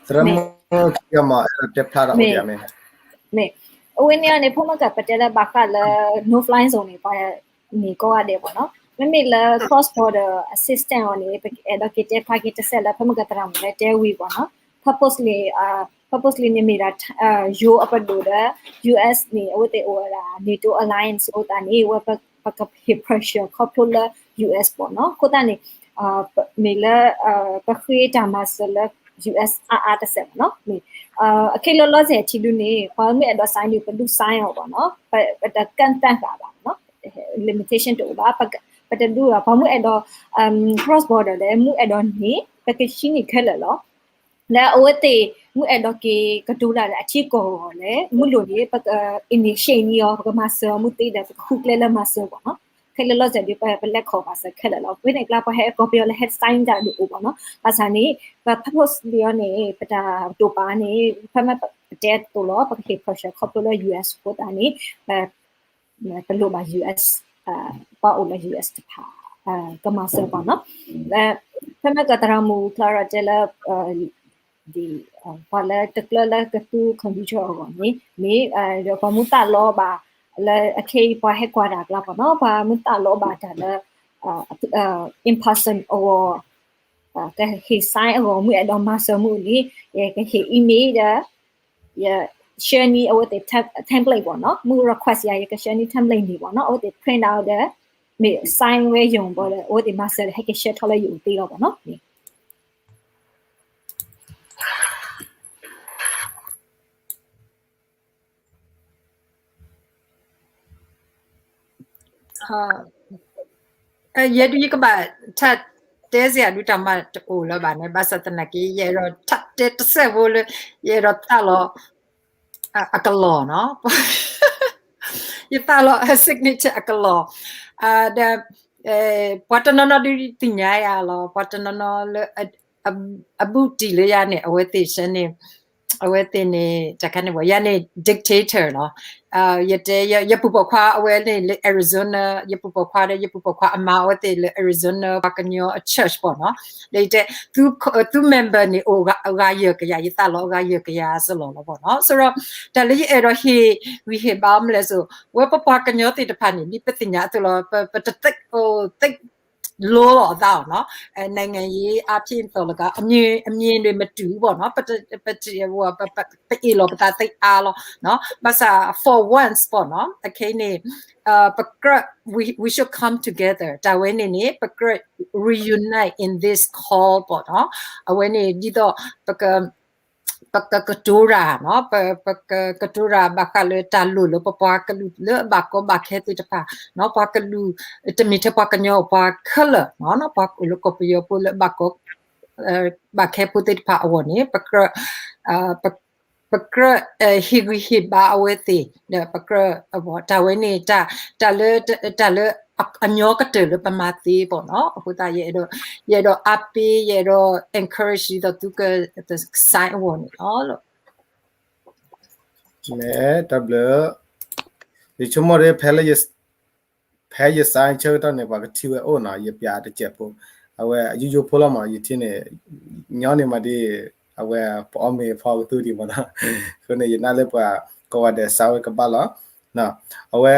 သရၣ်မုၣ် မ့ၢ် မ့ၢ် အဝဲန့ၣ်န့ၣ် ဖိမ့ၢ်ကပတဲလၢဘၣ်ဃးလၢ no fly zone န့ၣ် ပှၤန့ၣ်ကိးဂၤဒဲးမ့ၢ်နီၤ, မ့မ့ၢ်လၢ cross border assistance အီၤန့ၣ် ပအဲၣ်ဒိးက့ၤတဲဖျါက့ၤတစဲးလၢ ဖိမ့ၢ်ကသရၣ်မုၣ်လၢတဲဝံၤမ့ၢ်နီၤ, purposely purposely န့ၣ်မ့ၢ်ဒၣ် ယိၤအပဒိၣ်ဒီး US န့ၣ် အဝဲသ့ၣ်အိၣ်ဝဲဒၣ် NATO alliance အဃိသတးန့ၣ် ဝဲပကဟ့ၣ် pressure ခီဖျိလၢ US မ့ၢ်နီၤ, အဃိသတးန့ၣ် မ့ၢ်လၢ ပဃ့တၢ်မၤစၢၤလၢ US အါအါတစဲးမ့ၢ်နီၤ, အခဲလၢာ်လီၤစဲၤထံဒုန့ၣ် ပှၤမ့ၢ်အဲၣ်ဒိး sign န့ၣ် ပဒုး sign အီၤမ့ၢ်နီၤ, ပတကန့်သတ်ဘၣ်မ့ၢ်နီၤ, limitation တအိၣ်ဘၣ်, ပတဒုးဘၣ်, ပှၤမ့ၢ်အဲၣ်ဒိး cross border ဒီး မ့ၢ်အဲၣ်ဒိးန့ၣ် ပကဟံးန့ၢ်ခဲလၢာ်လီၤ. လၢအဝဲသ့ၣ် မ့ၢ်အဲၣ်ဒိးက့ၤကတိၤတၢ်လၢအထံကီၢ်အဂီၢ်လဲၣ်, မ့ၢ်လိၣ်န့ၣ် ပက initiate န့ၢ်အီၤ, ပကမၤစၢၤအီၤမ့ၢ်သ့ဒီး ပကဃုကျဲလၢမၤစၢၤမ့ၢ်နီၤ, ခဲလၢာ်လီၤစဲၤဒုး ပလဲၤခီၣ်မၤစၢၤခဲလၢာ်လီၤ. ဝဲန့ၣ်အကျါ ပှၤဟဲကိးပယီၤလၢဟဲ sign တၢ်ဒုးအိၣ်မ့ၢ်နီၤ, ဘၣ်ဆၣ်န့ၣ် ပ purpose လံအီၤန့ၣ် ပတၢ်တိာ်ပာ်န့ၣ် ဖဲမ့ၢ်ပတဲသိးလီၤ ပကဟ့ၣ် pressure ခီဖျိလၢ US အဃိသတးန့ၣ် ပလိၣ်ဘၣ် US ပှၤအိၣ်လၢ US တဖၣ် ကမၤစၢၤပှၤနီၤ, ဖဲမ့ၢ်ကသရၣ်မုၣ် Clara တဲလၢ ပှၤလၢတကျၢၤလၢကသူ computer အဂီၢ်န့ၣ် မ့ၢ်ဒီးပှၤမ့ၢ်သးလီဘၣ်လၢအခဲအံၤပှၤဟဲကွၢ်တၢ်အကျါပှၤနီၤ, ပှၤမ့ၢ်သးလီဘၣ်တၢ်လၢ in person အဂီၢ် ကဟ့ၣ် sign အဂီၢ် မ့ၢ်အဲၣ်ဒိးမၤစၢၤမ့ၢ်န့ၣ် ယကဟ့ၣ် email ဒီး ယ share န့ၢ်အဝဲသ့ၣ် template ပှၤနီၤ, မ့ၢ် request ယၤ ယက share န့ၢ် template န့ၣ်ပှၤနီၤ, အဝဲသ့ၣ် print out ဒီး မ့ၢ် sign ဝဲယိာ်ဘၣ်ဒီး အဝဲသ့ၣ်မၤစၢၤဒီး ဟဲက့ၤ share ထီၣ်လၢယအိၣ်သ့လီၤပှၤနီၤ. ယဲဒုးယကဘၣ် ထပ်တဲစရာဒုးတၢ်မၤတအိၣ်လၢၤဘၣ်န့ၣ်, ဘၣ်ဆၣ်သနာ်က့ ယအဲၣ်ဒိးထပ်တဲတစဲးဖိလၢ ယအဲၣ်ဒိးသးလီၤ အကလီၢ်နီၤ, ယသးလီၤ signature အကလီၢ်, ဒီး ပှၤတနီၤနီၤဒုးသ့ၣ်ညါယၤလီၤ, ပှၤတနီၤနီၤလၢ အဘူးတံၢ်လၢယၤန့ၣ် အဝဲသ့ၣ်ဆၢန့ၣ် အဝဲသ့ၣ်န့ၣ် တၢ်ခါန့ၣ် ယၤန့ၣ် dictator လီၤ. ယတဲ ယပူၤပိာ်ခွါအဝဲန့ၣ်လၢ Arizona, ယပူၤပိာ်ခွါဒီး ယပူၤပိာ်ခွါအမါအဝဲသ့ၣ်လၢ Arizona ပှၤကညီအ church ပှၤနီၤ, ဒီးယတဲ သု member န့ၣ်အိၣ်အဂၤယဲၢ်ကယၤ, ယသးလီၤအဂၤယဲၢ်ကယၤစ့ၢ်လီၤလီၤပှၤနီၤ. ဆိုတော့ တၢ်လၢယအဲၣ်ဒိးဟ့ၣ်ဂံၢ်ဟ့ၣ်ဘါမလဲၣ်စိ, ဝဲပပှၤကညီသ့ၣ်တဖၣ်န့ၣ် ဒ်ပသ့ၣ်ညါအသိးလီၤ, ပတသိၣ် သိၣ် လိလီၤအသးအီၤနီၤ, နိုင်ငံရေးအားဖြင့်သော်လည်းကောင်း, အမြင်, အမြင်တွေမတူဘူးပေါ့နော်, ပတ, ပတ, ပ, ပအ့ၣ်လိာ်ပသးသ့အါလီၤ, ဘၣ်ဆၣ် for once ပေါ့နော်, အခဲအံၤန့ၣ် ပကြၢး we, we should come together, တၢ်ဝဲန့ၣ်န့ၣ် ပကြၢး reunite in this call ပေါ့နော်, အဝဲန့ၣ် ဒ်သိး ပက ပကကတိၤတၢ်နီၤ, ပကကတိၤတၢ်ဘၣ်ဃးလၢတၢ်လိၣ်လၢပပှၤကလုာ်လၢအဘၣ်ကီ ဘၣ်ခဲသ့ၣ်တဖၣ်, ပှၤကလုာ် တမ့ၢ်ထဲပှၤကညီ ပှၤခဲလၢာ်, ပှၤလၢကီၢ်ပယီၤဖိလၢအဘၣ်ကီ ဘၣ်ခဲဖိသ့ၣ်တဖၣ်အဂီၢ်န့ၣ် ပကြၢး ပကြၢးဟ့ၣ်ဂံၢ်ဟ့ၣ်ဘါအဝဲသ့ၣ်, ဒီးပကြၢး တၢ်ဝဲန့ၣ် တၢ်လၢ တၢ်လၢအညီကတၢၢ်လၢပမၤသ့ပေါ့နော်. အဃိသတး ယအဲၣ်ဒိး ယအဲၣ်ဒိးအါပ့ၤ ယအဲၣ်ဒိး encourage ဒ်သိးသုက sign အဂီၢ်န့ၣ်လီၤ. မ့ၢ်တၢ်ဘျုး, ယဆိကမိၣ်ဒ် ဖဲယ sign ဆၢကတီၢ်န့ၣ် ပှၤကထံၣ်ဝဲအိၣ်နီၤ, ယပျးတစဲးဖိ, အဝဲအယိယိဖိလီၤမး, ယထံၣ်န့ၣ် ညီန့ၣ်မးဒ် အဝဲပအီၣ်မ့ၤဖီကသူဒံးမးနီၤ, အဃိန့ၣ် ယနာ်လၢပှၤကိးဂၤဒဲး sign ဝဲကဘၣ်လီၤ. အဝဲ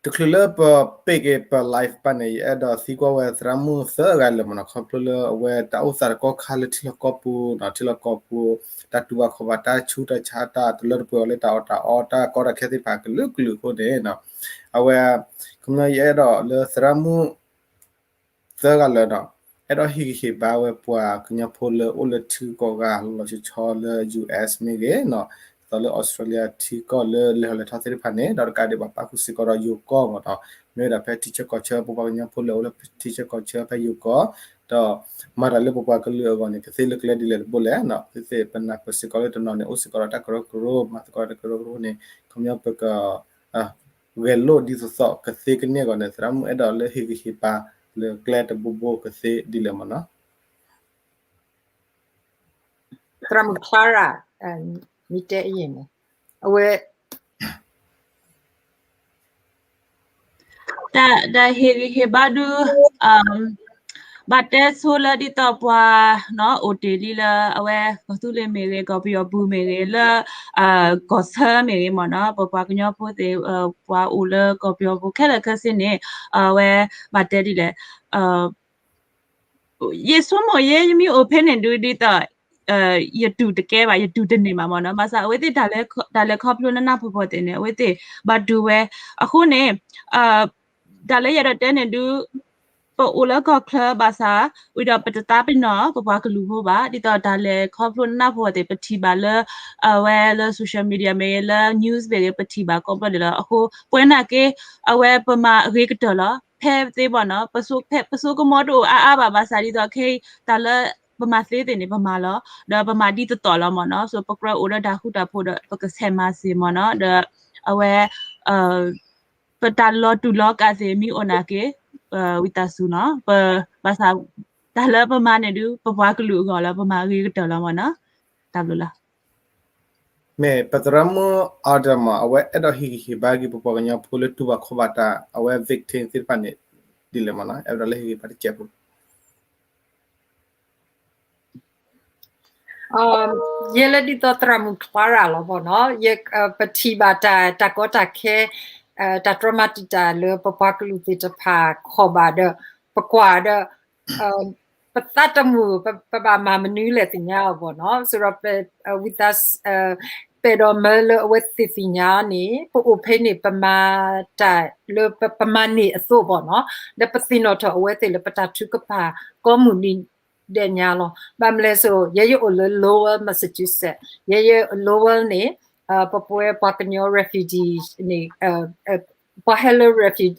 တချုးလၢပပ့ၢ်က့ၤပ live ဘၣ်န့ၣ် ယအဲၣ်ဒိးသံကွၢ်ဝဲသရၣ်မုၣ်သၢဂၤလၢာ်မ့ၢ်နီၤ ခီဖျိလၢအဝဲတၢ်အိၣ်သးတကီၢ်ခါလၢထံလီၢ်ကီၢ်ပူၤနီၤ ထံလီၢ်ကီၢ်ပူၤ တၢ်တူၢ်ဘၣ်ခီၣ်ဘၣ် တၢ်ဆူးတၢ်ဆါ တၢ်တလၢတပှဲၤအီၤလၢတၢ်အီၣ်တၢ်အီ တၢ်ကီတၢ်ခဲသ့ၣ်တဖၣ်ကလုာ်ကလုာ်အဃိန့ၣ်နီၤ အဝဲ ခီပညီယအဲၣ်ဒိးလၢသရၣ်မုၣ် သၢဂၤလၢာ်နီၤ အဲၣ်ဒိးဟ့ၣ်ဂံၢ်ဟ့ၣ်ဘါဝဲပှၤကညီဖိလၢအိၣ်လၢထံဂုၤကီၢ်ဂၤလီၤဆီဆီလၢ ယူၢ်အ့းမ့ၢ်ဂ့ၤနီၤ ဒ်သိးလၢအီစထြ့လယါထံကီၢ်လၢလဲၤထီၣ်လဲၤထီသ့ၣ်တဖၣ်န့ၣ် ဒီးတကးဒံးဘၣ်ပာ်ဃုာ်စ့ၢ်ကီးဒီးယိၤကီၢ်မ့ၢ်နီၤ မ့ၢ်ဝဲဒၣ်ဖဲထံဆၢကီၢ်ဆၢ ပပှၤကညီဖိလၢအိၣ်လၢထံဆၢကီၢ်ဆၢဖဲယိၤကီၢ် ဒီးမၤတၢ်လၢပပှၤကလုာ်အဂီၢ်န့ၣ် ကသ့လၢကျဲဒ်လဲၣ်တဘိလဲၣ်နီၤ သ့ၣ်သ့ၣ်ပနၢ်ပၢၢ်စ့ၢ်ကီးလၢတနီၤန့ၣ် အိၣ်စ့ၢ်ကီးဒီးတၢ်ကရၢကရိ မၤသကိးတၢ်ကရၢကရိန့ၣ် ခီပညီပက ဂဲၤလိာ်ဒ်သိးသိးကသ့ကန့ၢ်အဂီၢ်န့ၣ် သရၣ်မုၣ်အဲၣ်ဒိးလၢဟ့ၣ်ဂံၢ်ဟ့ၣ်ဘါ လၢကျဲတဘိဘိကသ့ဒ်လဲၣ်မ့ၢ်နီၤ သရၣ်မုၣ် Clara မ့ၢ်တဲအံၤန့ၣ် အဝဲ တၢ်ဟ့ၣ်ဂံၢ်ဟ့ၣ်ဘါဒု ဘၣ်တဲဆိလၢဒ်သိးပှၤနီၤ အိၣ်တ့ၢ်လံလၢအဝဲ ကီၢ်သူလ့ၤမ့ၢ်ဂ့ၤ ကီၢ်ပယီၤပူၤမ့ၢ်ဂ့ၤ လၢ ကီၢ်ဆၢမ့ၢ်ဂ့ၤမ့ၢ်နီၤ ပပှၤကညီဖိသ့ၣ် ပှၤအိၣ်လၢကီၢ်ပယီၤပူၤခဲလၢာ်ခဲဆ့န့ၣ် အဝဲ ဘၣ်တဲဒ်လဲၣ် ယဆိကမိၣ်ယဲ ယမ့ၢ်အိၣ်ဖဲန့ၣ်ဒု ဒ်သိး ယတူၢ်တကဲဘၣ် ယတူၢ်တန့ၢ်ဘၣ်မ့ၢ်နီၤ ဘၣ်ဆၣ်အဝဲသ့ၣ် တၢ်လဲၤခီဖျိနနၢ်ဖှီၣ်ဖှီၣ်သ့ၣ်န့ၣ် အဝဲသ့ၣ်ဘၣ်တူၢ်ဝဲ အဃိန့ၣ် တၢ်လၢယအဲၣ်ဒိးတဲန့ၣ်ဒု ပအိၣ်လၢကီၢ်ချၢဘၣ်ဆၣ် ဝံၤဒီးပတသးပ့ၤနီၣ် ပပှၤကလုာ်ဖိဘၣ် ဒ်သိးတၢ်လဲၤခီဖျိနနၢ်ဖှီၣ်သ့ၣ် ပထံၣ်ဘၣ်လၢ အဝဲလၢ social media မ့ၢ်ဂ့ၤ လၢ news မ့ၢ်ဂ့ၤ ပထံၣ်ဘၣ်ကိးဘျီဒဲးလီၤ. အဃိ ပဝဲနာ်က့ အဝဲပမၤအဂ့ၤကတၢၢ်လီၤ. ဖဲသ့ဘၣ်နီၤ ပစိကမီၤတအိၣ်အါအါဘၣ် ဘၣ်ဆၣ်ဒ်သိးခဲအံၤ တၢ်လၢပမၤသ့သ့ၣ်န့ၣ် ပမၤလီၤ. ဒီးပမၤဒ်သိးသိးလီၤမ့ၢ်နီၤ. ဆိပကြၢးအိၣ်ဒီးတၢ်ဃူတၢ်ဖိးဒီး ပကဆဲးမၤစ့ၢ်မ့ၢ်နီၤ. ဒီးအဝဲ ပတၢ်လီၤတူာ်လီၤကာ်သ့ၣ်မ့ၢ်အိၣ်နာ်က့ ဝံသးစူၤနီၤ. ဘၣ်ဆၣ် တၢ်လၢပမၤန့ၣ်ဒုး ပပှၤကလုာ်အဂီၢ်လၢပမၤဂ့ၤကတၢၢ်လီၤမ့ၢ်နီၤ. တၢ်ဘျုးလီၤ. မ့ၢ်ပသရၣ်မုၣ် Adam မ့ၢ် အဝဲအဲၣ်ဒိးဟ့ၣ်ဂံၢ်ဟ့ၣ်ဘါက့ၤ ပပှၤကညီဖိလၢတူၢ်ဘၣ်ခီၣ်ဘၣ်တၢ် အဝဲ victim သ့ၣ်တဖၣ်န့ၣ် ဒ်လဲၣ်မ့ၢ်နီၤ. အဲၣ်ဒိးလၢဟ့ၣ်ဂံၢ်ဟ့ၣ်ဘါတစဲးဖိ ယဲလၢဒ်သိးသရၣ်မုၣ် Clara လီၤမ့ၢ်နီၤ. ယ ပထံၣ်ဘၣ်တၢ် တၢ်ကီတၢ်ခဲ တၢ်တြီမၤတံာ်တာ်လၢပပှၤကလုာ်သ့ၣ်တဖၣ်ခီၣ်ဘၣ်ဒီး ပကွၢ်ဒီး ပသးတမုာ် ပဘၣ်မၤမနုၤလဲၣ်သ့ၣ်ညါအီၤမ့ၢ်နီၤ. ဆိဒီး ဝံသး ပအဲၣ်ဒိးမၢလၢအဝဲသ့ၣ်သ့ၣ်ညါန့ၣ် ပအိၣ်ဖဲန့ၣ် ပမၤတၢ်လၢပမၤန့ၢ်အသိးမ့ၢ်နီၤ. ဒီးပသ့ၣ်နီၣ်ထီၣ်အဝဲသ့ၣ်လၢပတၢ်ထုကဖၣ်ကိးမုၢ်နံၤဒဲးညါလီၤ. ဘၣ်မနုၤလဲၣ်ဆိ ယဲယအိၣ်လၢ Lowell Massachusetts ယဲယ Lowell န့ၣ် ပပဝဲပှၤကညီ refugee န့ၣ် ပှၤဟဲလၢ refugee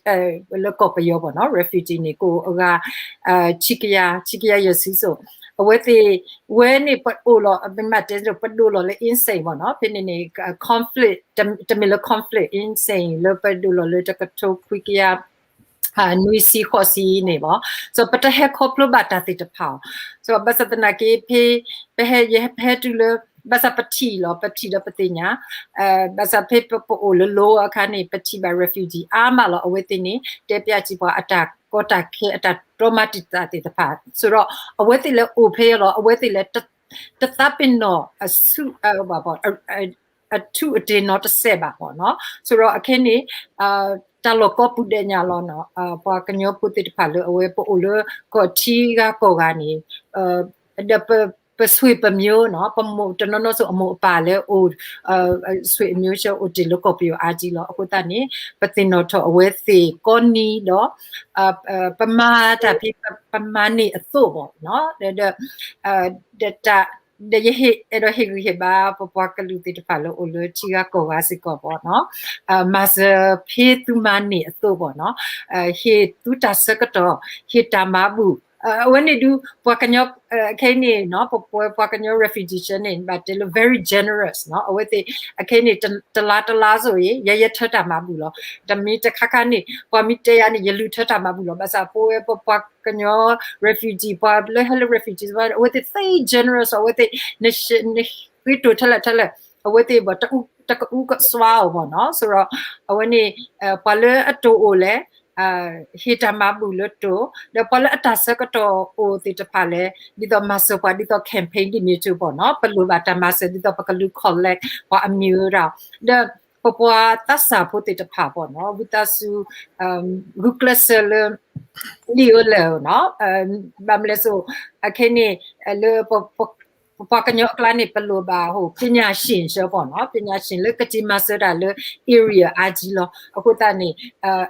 လၢကီၢ်ပယီၤမ့ၢ်နီၤ refugee န့ၣ် ကအိၣ်အဂၤ ဆံကယၤ ဆံကယၤယဲၢ်ဆံစိၤ အဝဲသ့ၣ် ဝဲန့ၣ်ပအိၣ်လီၤ မ့ၢ်တဲ ပဒိၣ်လီၤလၢ insane မ့ၢ်နီၤ ဖဲန့ၣ်န့ၣ် conflict တမ့ၢ်လၢ conflict insane လၢပဒိၣ်လီၤလၢတကထိခွံကယၤ နွံဆံဃိးဆံန့ၣ်မ့ၢ် so ပတဟဲခီဖျိဘၣ်တၢ်သ့ၣ်တဖၣ်အီၤ so ဘၣ်ဆၣ်သနာ်က့ ဖဲ ပဟဲ ယဟဲဟဲတုၤလၢ ဘၣ်ဆၣ်ပထံၣ်လီၤ ပထံၣ်ဒီးပသ့ၣ်ညါ ဘၣ်ဆၣ်ဖဲပပအိၣ်လၢ Lowell အခါန့ၣ် ပထံၣ်ဘၣ် refugee အါမးလီၤ အဝဲသ့ၣ်န့ၣ် တဲပျးစ့ၢ်ပှၤအတၢ်ကီတၢ်ခဲ အတၢ်တြီမၤတံာ်တာ်သ့ၣ်တဖၣ် so ဒီး အဝဲသ့ၣ်လၢအိၣ်ဖဲအံၤလီၤ အဝဲသ့ၣ်လၢ တသးပ့ၤနီၣ်အဆူၣ် အထူၣ်အတ့ၢ်နီတစဲးဘၣ်မ့ၢ်နီၤ so ဒီးအခဲန့ၣ် တၢ်လီၢ်ကိးပူၤဒဲးညါလီၤနီၤ ပှၤကညီဖိသ့ၣ်တဖၣ်လၢအဝဲပအိၣ်လၢကီၢ်ထံဂၤကီၢ်ဂၤန့ၣ် ဒီးပ ပဆွေပမျိုးနီၤ ပမိၢ်တနီၤနီၤစိၤအမိၢ်အပၢ်လၢအိၣ် ဆွေမျိုး အိၣ်တ့ၢ်လၢကီၢ်ပယီၤအါကံလီၤ အဃိသတးန့ၣ် ပသ့ၣ်နီၣ်ထီၣ်အဝဲသ့ၣ်ကိးနံၤဒီး ပမၤတၢ်ဖဲ ပမၤန့ၢ်အသိးမ့ၢ်နီၤ ဒီး ဒီးတၢ် ဒီးယဟ့ၣ် အဲၣ်ဒိးဟ့ၣ်ဂံၢ်ဟ့ၣ်ဘါ ပပှၤကလုာ်သ့ၣ်တဖၣ်လၢအိၣ်လၢထံဂၤကီၢ်ဂၤစ့ၢ်ကီးမ့ၢ်နီၤ မၤစၢၤဖဲသုမၤန့ၢ်အသိးမ့ၢ်နီၤ ဟ့ၣ်သုတၢ်ဆၢကတီၢ် ဟ့ၣ်တၢ်မၤဘူၣ် အဝဲန့ၣ်ဒုး ပှၤကညီ ခဲအံၤန့ၣ်နီၤ ပပှၤကညီ refugee န့ၣ် ဘၣ်တဲလၢ very generous နီၤ အဝဲသ့ၣ် အခဲအံၤန့ၣ် တလါတလါစိၤအံၤ ယဲယထၢတၢ်မၤဘူၣ်လီၤ တမံၤတခါခါန့ၣ် ပှၤမ့ၢ်တဲယၤန့ၣ် ယလူၤထၢတၢ်မၤဘူၣ်လီၤ ဘၣ်ဆၣ်ပဝဲပပှၤကညီ refugee ပှၤလၢဟဲလၢ refugee အဝဲသ့ၣ် very generous အဝဲသ့ၣ် နဃ့တိၢ်ထဲလဲၣ်ထဲလဲၣ် အဝဲသ့ၣ်ဘၣ် တကအူကစွါအီၤမ့ၢ်နီၤ ဆိုတော့ အဝဲန့ၣ် ပှၤလၢအတိၢ်အိၣ်လဲၣ် ဟ့ၣ်တၢ်မၤဘူၣ်လၢတိၢ် ဒီးပှၤလၢအတၢ်ဆၢကတီၢ်အိၣ်သ့ၣ်တဖၣ်လဲၣ် ဒ်သိးမၤစၢၤပှၤ ဒ်သိး campaign ဒ်မ့ၢ်ထူပီၢ်နီၤ ပလိၣ်ဘၣ်တၢ်မၤစၢၤ ဒ်သိးပကလူၤ collect ပှၤအမံၤဝဲဒၣ် ဒီး ပပှၤသးစၢ်ဖိသ့ၣ်တဖၣ်ပေါ့နော် ဝံသးစူၤ ဂုာ်ကျဲးစၢးလၢ လံာ်ဧိၤလဲၣ်ဧိၤနီၤ ဘၣ်မနုၤလဲၣ်ဆိ အခဲန့ၣ် လၢ ပပှၤကညီအကျါန့ၣ် ပလိၣ်ဘၣ် ပညာရှင် ဆၢပေါ့နော် ပညာရှင် လၢကက့ၤမၤစၢၤတၢ်လၢ area အါကံလီၤ အဃိသတးန့ၣ်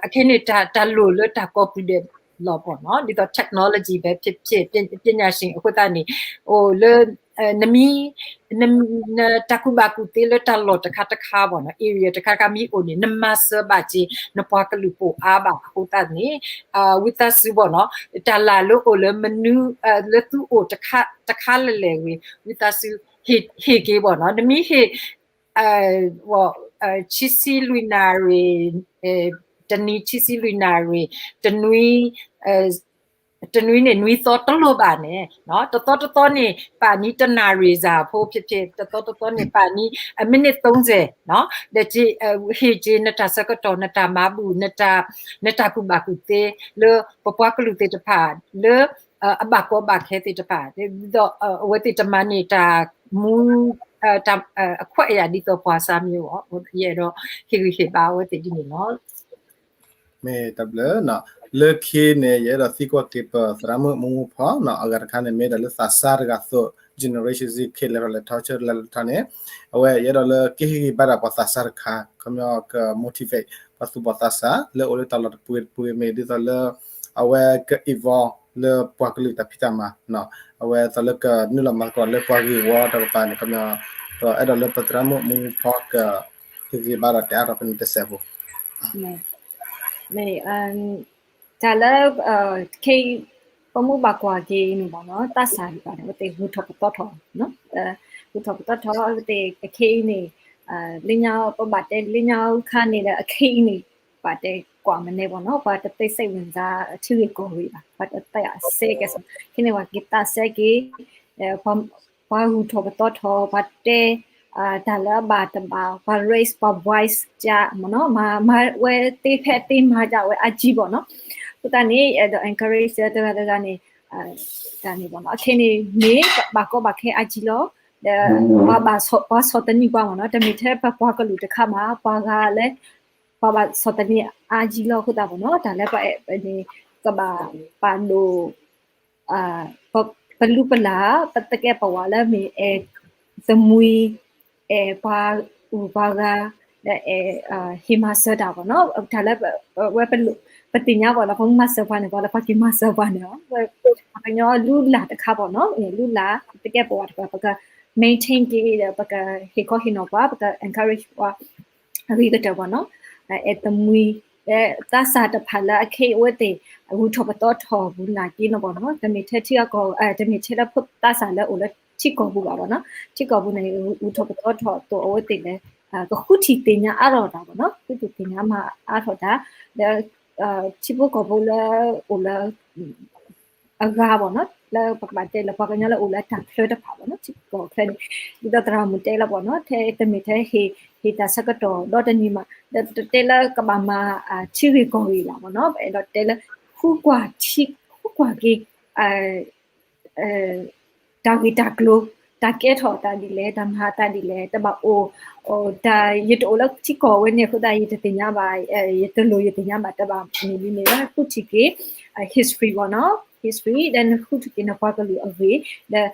အခဲန့ၣ် တၢ်လိၣ်လၢတၢ်ကိးပူၤဒဲးလီၤပေါ့နော် ဒ်သိး technology ပဲဖြစ်ဖြစ် ပညာရှင် အဃိသတးန့ၣ် အိၣ်လၢ နမ့ၢ် နတၢ်ကူၣ်ဘၣ်ကူၣ်သ့လၢတၢ်လီၢ်တခါတခါပေါ့နော် area တခါတခါမ့ၢ်အိၣ်န့ၣ် နမၤစၢၤဘၣ်က့ၤ နပှၤကလုာ်ပိာ်အါဘၣ် အဃိသတးန့ၣ် ဝံသးစူၤပေါ့နော် တၢ်လၢ်လၢအိၣ်လၢမနုၤ လၢသုအိၣ်တခါလၢာ်လၢာ်ဂ့ၤ ဝံသးစူၤ ဟ့ၣ်က့ၤပေါ့နော် နမ့ၢ်ဟ့ၣ် ခံဆံလွံၢ်နၣ်ရံၣ် တနံၤခံဆံလွံၢ်နၣ်ရံၣ် တနွံ တနွံန့ၣ် နွံသီတလိၣ်ဘၣ်န့ၣ် တသီတသီန့ၣ် ပာ်နံၤတနၣ်ရံၣ်စၢ်ဖိဖြစ်ဖြစ် တသီတသီန့ၣ် ပာ်နံၤ အမံးနံး သုံးဆယ် ဒီး ဟ့ၣ်က့ၤနတၢ်ဆၢကတီၢ် နတၢ်မၤဘူၣ် နတၢ်ကူၣ်ဘၣ်ကူၣ်သ့ လၢပပှၤကလုာ်သ့ၣ်တဖၣ် လၢ အဘၣ်ကီဘၣ်ခဲသ့ၣ်တဖၣ် ဒ်သိးအဝဲသ့ၣ်တမၤန့ၢ်တၢ်မူ အခွဲးအယာ်ဒ်သိးပှၤစါမံၤအဂီၢ် ယအဲၣ်ဒိးဟ့ၣ်ဂံၢ်ဟ့ၣ်ဘါအဝဲသ့ၣ်ဒ်န့ၣ်လီၤ. မ့ၢ်တၢ်ဘျုး လၢခံန့ၣ် ယအဲၣ်ဒိးသံကွၢ်က့ၤပသရၣ်မုၣ်မူမူဖီ အဂၤတခါန့ၣ် မ့ၢ်ဒၣ်လၢသးစၢ်တဂၤအသိး generation Z ကလဲၤထီၣ်လဲၤထီ ဆၢလဲၤထီၣ်လဲၤထီန့ၣ် အဝဲယအဲၣ်ဒိးလၢ ကဟ့ၣ်ဂံၢ်ဘါဒၣ်ပှၤသးစၢ်တခါ ခီပညီက motivate ပှၤသူၣ်ဘီၣ်သးစၢ် လၢအိၣ်လၢတၢ်လီၢ်တပူၤတပူၤမ့ၢ် ဒ်သိးလၢ အဝဲက involve လၢပှၤကလုာ်တၢ်ဖံးတၢ်မၤ အဝဲသိးလၢကနုာ်လီၤမၤသကိးလၢပှၤဂ့ၢ်ဝီတၢ်ကပၤန့ၣ် ခီပညီ ဒီးအဲၣ်ဒိးလၢပသရၣ်မုၣ်မူမူဖီက ဟ့ၣ်ဂံၢ်ဘါဒီးတဲအါထီၣ်ဖဲန့ၣ်တစဲးဖိ မ့ၢ် တၢ်လၢ ခဲအံၤ ပမ့ၢ်ဘၣ်ကွၢ်က့ၤန့ၣ်ဘၣ်နီၤ သးစၢ်တဖၣ်န့ၣ် အဝဲသ့ၣ်ဂုၤထီၣ်ပသီထီၣ် ဂုၤထီၣ်ပသီထီၣ် အဝဲသ့ၣ်ခဲအံၤန့ၣ် လၢညါ ပဘၣ်တဲလၢညါခါန့ၣ်ဒီး အခဲအံၤန့ၣ် ဘၣ်တဲကွၢ်မနုၤဘၣ်နီၤ ပှၤတသ့စိတ်ဝင်စား ထံဂ့ၢ်ကီၢ်ဂ့ၢ်ဘၣ် ပှၤတသးစဲကဲ ခဲန့ၣ် ပှၤက့ၤသးစဲက့ၤ ပှၤဂုၤထီၣ်ပသီထီၣ် ပှၤတဲ တၢ်လၢအဘၣ်တဘၣ် ပှၤ raise ပှၤ voice ကမ့ၢ်နီၤ မၤဝဲသ့ဖဲသ့မၤကဝဲအါကံဘၣ်နီၤ အဃိသတးန့ၣ် အဲၣ်ဒိး encourage တဂၤတဂၤန့ၣ် တၢ်န့ၣ်ဘၣ်နီၤ အခဲန့ၣ် မ့ၢ်ဘၣ်ကီဘၣ်ခဲအါကံလီၤ ဒီး ပှၤဘၣ်ဆီၣ်သနံးပှၤမ့ၢ်နီၤ တမ့ၢ်ထဲပပှၤကလုာ်တခါမး ပှၤဂၤလၢ ပှၤဘၣ်ဆီၣ်သနံးအါကံလီၤ အဃိသတးမ့ၢ်နီၤ တၢ်လၢပအဲၣ်န့ၣ် ကဘၣ်ပာ်ဒိၣ် ပလူပလၢ် ပသကဲးပဝးလၢမ့ၢ်အဲၣ်သမံ အဲၣ်ပှၤဂုၤပှၤဂၤ လၢအဲၣ်ဟ့ၣ်မၤစၢၤတၢ်ဘၣ်နီၤ တၢ်လၢ ဝဲ ပသ့ၣ်ညါဘၣ်နီၤ ပမ့ၢ်မၤစၢၤပှၤန့ၣ် ပှၤလၢပှၤက့ၤမၤစၢၤပှၤန့ၣ် ပှၤကညီလူလၢ်တခါဘၣ်နီၤ လူလၢ် သကဲးပဝးတခါ ပက maintain က့ၤဒီး ပကဟ့ၣ်ခီဟ့ၣ်နီၤပှၤ ပက encourage ပှၤ အဂ့ၤကတၢၢ်ဘၣ်နီၤ အဲၣ်သမံ သးစၢ်တဖၣ်လၢအခဲအံၤအဝဲသ့ၣ် ဂုၤထီၣ်ပသီထီၣ်ဂုၤနာ်က့နီၤဘၣ်နီၤ တမ့ၢ်ထဲထံအကီၢ် တမ့ၢ်ထဲလၢပသးစၢ်လၢအိၣ်လၢထံကီၢ်ပူၤဘၣ်ဘၣ်နီၤ ထံကီၢ်ပူၤန့ၣ် ဂုၤထီၣ်ပသီထီၣ်အသိးအဝဲသ့ၣ်လဲၣ် ကဃုထံၣ်သ့ၣ်ညါအါထီၣ်တၢ်ဘၣ်နီၤ ဃုထံၣ်သ့ၣ်ညါမၤအါထီၣ်တၢ် ဒီး ထံဖိကီၢ်ဖိလၢအိၣ်လၢ အဂၤဘၣ်နီၤ လၢပကဘၣ်တဲလၢပှၤကညီလၢအိၣ်လၢတၢ်ချၢတဖၣ်ဘၣ်နီၤ ထံကီၢ်ချၢန့ၣ် ဒ်သိးသရၣ်မုၣ်တဲလီၤဘၣ်နီၤ ထဲတမ့ၢ်ထဲဟ့ၣ် ဟ့ၣ်တၢ်ဆၢကတီၢ်ဒီတနံၤမး ဒီးတတဲလၢကဘၣ်မၤ ထံဂ့ၢ်ကီၢ်ဂ့ၢ်ဘၣ်ဘၣ်နီၤ ပအဲၣ်ဒိးတဲလၢ ဃုကွၢ်ထံ ဃုကွၢ်က့ၤ တၢ်ဂ့ၢ်တၢ်ကျိၤ တၢ်ကဲထီၣ်အသးဒ်လဲၣ် တၢ်မၤအသးဒ်လဲၣ် တဘၣ်အိၣ် တၢ်ယတအိၣ်လၢထံကီၢ်ဝဲန့ၣ်အဃိသတး ယတသ့ၣ်ညါဘၣ် ယတလိၣ်ယသ့ၣ်ညါဘၣ်တဘၣ်မ့ၢ်မ့ၢ် ဃုထံၣ်က့ၤ history ဘၣ်နီၤ history ဒီးနဃုထံၣ်က့ၤနပှၤကလုာ်အဂ့ၢ် ဒီး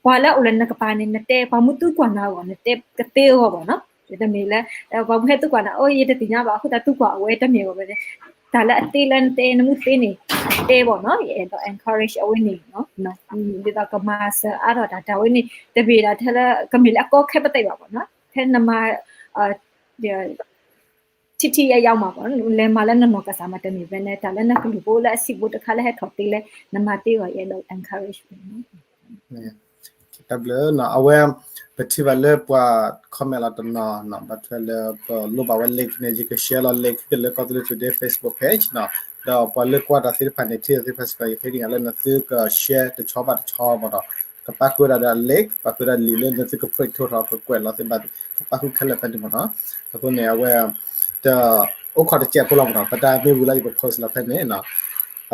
ပှၤလၢအိၣ်လၢနကပၤန့ၣ် နတဲ ပှၤမ့ၢ်သံကွၢ်နၤအဂီၢ် နတဲကသ့အဂီၢ်ဘၣ်နီၤ တမ့ၢ်လၢ ပှၤမ့ၢ်ဟဲသံကွၢ်နၤ အိ ယတသ့ၣ်ညါဘၣ် အဃိသတးသံကွၢ်အဝဲတမ့ၢ်အဂီၢ်ဘၣ်န့ၣ် တၢ်လၢအသ့လၢနတဲ နမ့ၢ်သ့န့ၣ် တဲဘၣ်နီၤ ယအဲၣ်ဒိး encourage အဝဲန့ၣ် ဒ်သိးကမၤစၢၤအါထီၣ်တၢ် တၢ်ဝဲန့ၣ် တမ့ၢ်ဒၣ်ထဲလၢ ကမ့ၢ်လၢအကီခဲပသ့ၣ်ဘၣ်ဘၣ်နီၤ ထဲနမၤ ထိထိရောက်ရောက်မးဘၣ် လဲၤမၤလၢနနီၢ်ကစၢ်မး တမ့ၢ်ဖဲန့ၣ် တၢ်လၢနကလုာ်ဖိလၢအစံးဘိတခါလၢဟဲထီၣ်သ့လဲၣ် နမၤသ့အဂီၢ် ယအဲၣ်ဒိး encourage တၢ်ဘျုးနီၤ အဝဲ ပထံၣ်ဘၣ်လၢပှၤ comment လီၤတနီၤနီၤ ဘၣ်ထွဲလၢပလိၣ်ဘၣ်ဝဲ link န့ၣ် ယက share လီၤ link လၢကီၢ်သူလ့ၤ Today Facebook page နီၤ ဒီးပှၤလၢကွၢ်တၢ်သ့ၣ်တဖၣ်န့ၣ် ထံၣ်သ့ၣ်တဖၣ်စ့ၢ်ကီး ယဃ့ကညးလၢနသုက share တဆီဘၣ်တဆီမးနီၤ ကပာ်ဃုာ်ဒၣ်ဒီး link ပာ်ဃုာ်ဒၣ်လံာ်လၢနသုက print ထီၣ်ထီၣ် ကကွဲးလီၤသ့ၣ်တဖၣ် ကပာ်ဃုာ်ခဲလၢာ်ဖဲန့ၣ်မးနီၤ အဃိန့ၣ် အဝဲ တ အိၣ်ခိးတစဲးဖိလီၤမးနီၤ ပတၢ်မ့ၢ်ဝံၤလီၤ ယက post လီၤဖဲန့ၣ်နီၤ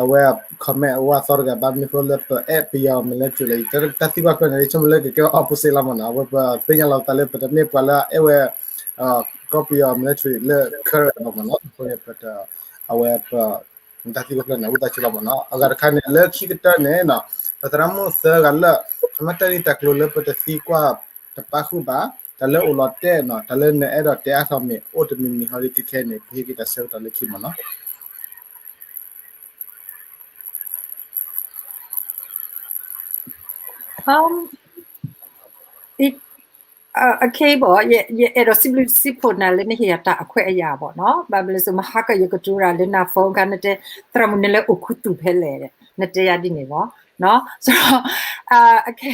အဝဲ comment အဝဲအသီတဂၤ ဘၣ်မနုၤဃိလၢပအဲၣ်ပယီၤမ့ၢ်လၢကၠိလဲၣ် တၢ်သံကွၢ်တဖျၢၣ်န့ၣ် ဆိကမိၣ်လၢကကဲ opposite လီၤမးနီၤ အဝဲပသ့ၣ်ညါလီၤပသးလၢပတမ့ၢ်ပှၤလၢအအဲၣ်ဝဲ ကီၢ်ပယီၤ military လၢ current လီၤမ့ၢ်နီၤ, အဃိန့ၣ် ပတ အဝဲပ တၢ်သံကွၢ်ဖျၢၣ်န့ၣ် ဝံသးစူၤလီၤမ့ၢ်နီၤ. အဂၤတခါန့ၣ် လၢခံကတၢၢ်န့ၣ်နီၤ, ပသရၣ်မုၣ်သၢဂၤလၢ ခီမ့ၢ်တၢ်ဂ့ၢ်တၢ်ကျိၤလၢပတသံကွၢ်တပာ်ဃုာ်ဘၣ်, တၢ်လၢအိၣ်လီၤတဲာ်နီၤ, တၢ်လၢနအဲၣ်ဒိးတဲအါထီၣ်မ့ၢ်အိၣ်တမံၤမံၤဟီဒ်ခဲခဲန့ၣ် ပဟ့ၣ်က့ၤတၢ်ဆၢကတီၢ်လၢခံမ့ၢ်နီၤ. အခဲဘၣ် ယအဲၣ်ဒိးစံးဘျုးစံးဖှိၣ်နၤလၢနဟ့ၣ်ယၤတၢ်အခွဲးအယာ်ဘၣ်နီၤ. ဘၣ်မနုၤလဲၣ်စိ မဟါကၢ်ယကတိၤတၢ်လၢန phone ခါ နတဲ သရၣ်မုၣ်နလဲၤအိၣ်ခူသူၣ်ဖဲလဲၣ်, နတဲယၤဒ်န့ၣ်ဘၣ်နီၤ. အခဲ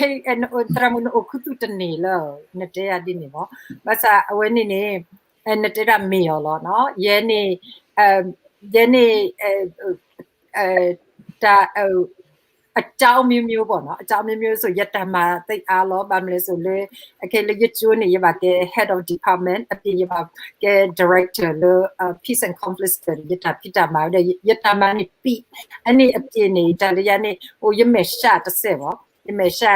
သရၣ်မုၣ်နအိၣ်ခူသူၣ်တန့ၢ်လၢ နတဲယၤဒ်န့ၣ်ဘၣ်. ဘၣ်ဆၣ်အဝဲန့ၣ်န့ၣ် နတဲဒၣ်မ့ၢ်အီၤလီၤနီၤ. ယဲန့ၣ် ယဲန့ၣ် တၢ် အကြောင်းမျိုးမျိုးပေါ့နော်, အကြောင်းမျိုးမျိုးဆို ယတၢ်မၤသ့အါလီၤ. ဘၣ်မနုၤလဲၣ်စိလၢ အခဲလၢယကၠိန့ၣ် ယဘၣ်ကဲ head of department အပြင် ယဘၣ်ကဲ director လၢ peace and conflict study ယတၢ်ဖံးတၢ်မၤဝဲဒီး ယတၢ်မၤန့ၣ် ပံ အန့ၣ်အပြင်န့ၣ် တၢ်လၢယၤန့ၣ် အိၣ် ယမဲာ်ဆှးတစဲးဘၣ်, ယမဲာ်ဆှး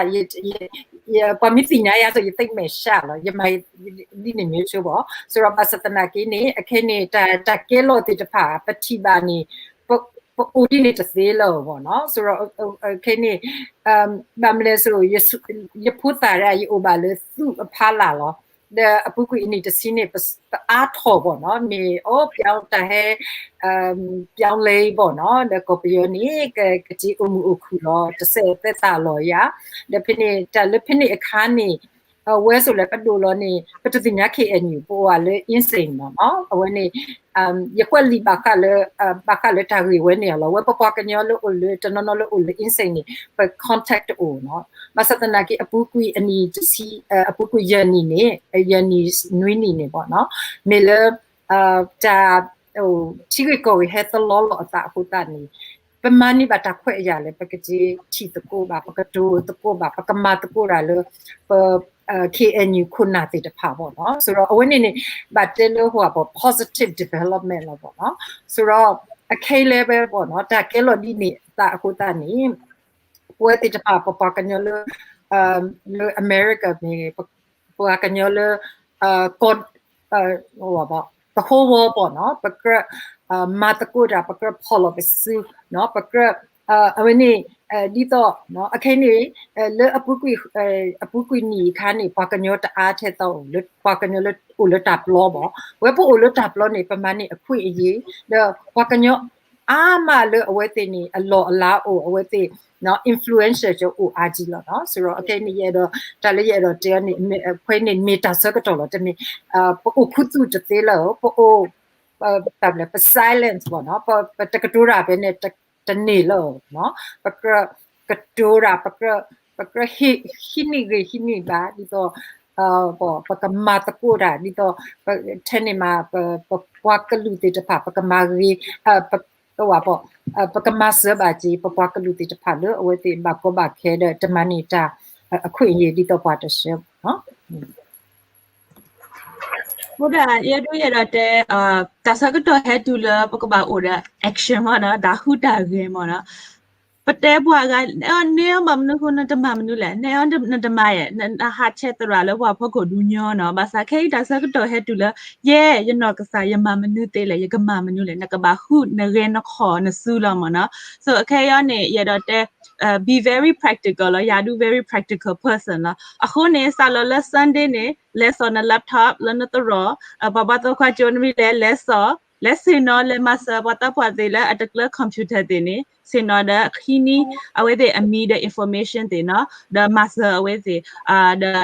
ယ ပှၤမ့ၢ်သ့ၣ်ညါယၤဆို ယသိမဲာ်ဆှးလီၤ, ယမၤဒ်န့ၣ်မ့ၢ်ဆိဘၣ်. ဆိုတော့ ဘၣ်ဆၣ်သနာ်က့န့ၣ် အခဲန့ၣ် တၢ် တၢ်ကဲလီၤသ့ၣ်တဖၣ် ပထံၣ်ဘၣ်န့ၣ် ပအိၣ်ဒ်န့ၣ်တသ့လၢၤဘၣ်နီၤ. ဆိုတော့ ခဲန့ၣ် ဘၣ်မနုၤလဲၣ်စိ ယဖိသၣ်ဒၣ် ယအိၣ်ဘၣ်လၢသူၣ်အဖီလာ်လီၤ. ဒီးအပူၤကွံာ်အနံၣ်တဆံန့ၣ် ပအါထီၣ်ဘၣ်နီၤ, မ့ၢ်အိၣ် ပြောင်း တၢ်ဟဲ ပြောင်းလဲဘၣ်နီၤ, ဒီးကီၢ်ပယီၤန့ၣ် ကက့ၤအိၣ်မုာ်အိၣ်ခုၣ်လီၤ, တစဲးသက်သာလီၤယၤ. ဒီးဖဲန့ၣ် တၢ်လၢဖဲန့ၣ်အခါန့ၣ် အဝဲစိလဲၣ် ပဒိၣ်လီၤန့ၣ် ပတသ့ၣ်ညါ K N U ပအိၣ်ဝဲလၢ အင်းစိန် မ့ၢ်နီၤ. အဝဲန့ၣ် ယကွၢ်လံာ်ဘၣ်ဃးလၢ ဘၣ်ဃးလၢတၢ်ဂ့ၢ်ဝဲန့ၣ်လီၤ. ဝဲပပှၤကညီလၢအိၣ်လၢ တနီၤနီၤလၢအိၣ်လၢ အင်းစိန် န့ၣ် ပ contact တအိၣ်နီၤ. ဘၣ်ဆၣ်သနာ်က့ အပူၤကွံာ်အနံၣ်တဆံ အပူၤကွံာ်ယဲၢ်နံၣ်န့ၣ် ယဲၢ်နံၣ်နွံနံၣ်န့ၣ်ဘၣ်နီၤ, မ့ၢ်လၢ တၢ် ထံဂ့ၢ်ကီၢ်ဂ့ၢ်ဟဲသလီလီၤအသးအဃိသတးန့ၣ် ပမၤန့ၢ်ဘၣ်တၢ်ခွဲးအယာ်လၢ ပကက့ၤထံၣ်သကိးဘၣ်, ပကတိၤသကိးဘၣ်, ပကမၤသကိးတၢ်လၢ ပ K N U ခိၣ်နၢ်သ့ၣ်တဖၣ်ဘၣ်နီၤ. ဆိုတော့ အဝဲန့ၣ်န့ၣ် ဘၣ်တဲလၢဟိဘၣ် positive development လီၤဘၣ်နီၤ. ဆိုတော့ အခဲလၢာ်ဘၣ်နီၤ တၢ်ကဲလီၤဒ်န့ၣ်အသးအဃိသတးန့ၣ် ပဝဲသ့ၣ်တဖၣ် ပပှၤကညီလၢ လၢ America မ့ၢ်ဂ့ၤ, ပပှၤကညီလၢ ကီၢ် ပဟိဝီဘၣ်နီၤ, ပကြၢး မၤသကိးတၢ်, ပကြၢးဖီၣ်လီၤပစုနီၤ, ပကြၢး အဝဲန့ၣ် ဒ်သိး အခဲန့ၣ် လၢအပူၤကွံာ် အပူၤကွံာ်နံၣ်အခါန့ၣ် ပှၤကညီတအါထဲသိး ပှၤကညီလၢအိၣ်လၢတၢ်ပျီဘၣ်. ဝဲပအိၣ်လၢတၢ်ပျီန့ၣ် ပမၤန့ၢ်အခွင့်အရေး ဒီးပှၤကညီ အါမးလၢအဝဲသ့ၣ်န့ၣ် အလီၢ်အလၤအိၣ် အဝဲသ့ၣ် influential အိၣ်အါကံလီၤနီၤ. ဆိုတော့ အခဲန့ၣ် ယအဲၣ်ဒိး တၢ်လၢယအဲၣ်ဒိးတဲန့ၣ် အဝဲန့ၣ်မ့ၢ်တၢ်ဆၢကတီၢ်လီၤ. တမ့ၢ် ပအိၣ်ခူသူၣ်တသ့လၢၤ, ပအိၣ် ပ ပ ပ silence ဘၣ်နီၤ, ပတကတိၤတၢ်ဖဲန့ၣ် တန့ၢ်လၢၤနီၤ. ပကြၢးကတိၤတၢ်, ပကြၢး ပကြၢးဟံးန့ၢ်ဂ့ၤဟံးန့ၢ်ဘၣ် ဒ်သိး ပကမၤသကိးတၢ် ဒ်သိး ထဲန့ၣ်မး ပပှၤကလုာ်သ့ၣ်တဖၣ် ပကမၤဂ့ၤ ပ ပကမၤစၢၤဘၣ်က့ၤ ပပှၤကလုာ်သ့ၣ်တဖၣ်လၢအဝဲသ့ၣ်ဘၣ်ကီဘၣ်ခဲဒီး တမၤန့ၢ်တၢ်အခွင့်အရေး ဒ်သိးပှၤတဆှၢဘၣ်နီၤ. မ့ၢ်ဒၣ် ယဲဒၣ်ယအဲၣ်ဒိးတဲ တၢ်ဆၢကတီၢ်ဟဲတုၤလၢပကဘၣ်အိၣ်ဒီး action မ့ၢ်နီၤ, တၢ်ဟူးတၢ်ဂဲၤမ့ၢ်နီၤ. ပတဲပှၤဂၤ နအဲၣ်မၤမနုၤဃိ နတမၤမနုၤလဲၣ်, နအဲၣ်နတမၤယဲၢ်, နဟးဆဲးသရၣ်လၢပှၤဖီခိၣ်ဒူညီနီၤ. ဘၣ်ဆၣ်ခဲအံၤတၢ်ဆၢကတီၢ်ဟဲတုၤလၢ ယဲ ယနီၢ်ကစၢ် ယမၤမနုၤသ့လဲၣ်, ယကမၤမနုၤလဲၣ်, နကဘၣ်ဟူးနဂဲၤနခီၣ် နစုလီၤမ့ၢ်နီၤ. So အခဲအံၤန့ၣ် ယအဲၣ်ဒိးတဲ be very practical လီၤ. ယၤဒုး very practical person လီၤ. အဃိန့ၣ် စးလီၤလၢ Sunday န့ၣ် လဲၤစိာ်န laptop လၢနသရိာ်, ပှၤဘီသီခွါကၠိနမံၤလဲၤ လဲၤစိာ်, လဲၤဆ့ၣ်နီၤ လဲၤမၤစၢၤပှၤသးပှၢ်သ့ၣ်လၢအတကျၢ computer သ့ၣ်န့ၣ် ဆ့ၣ်နီၤဒီးဟံးန့ၢ်အဝဲသ့ၣ်အမံၤဒီး information သ့ၣ်နီၤ, ဒီးမၤစၢၤအဝဲသ့ၣ် ဒီး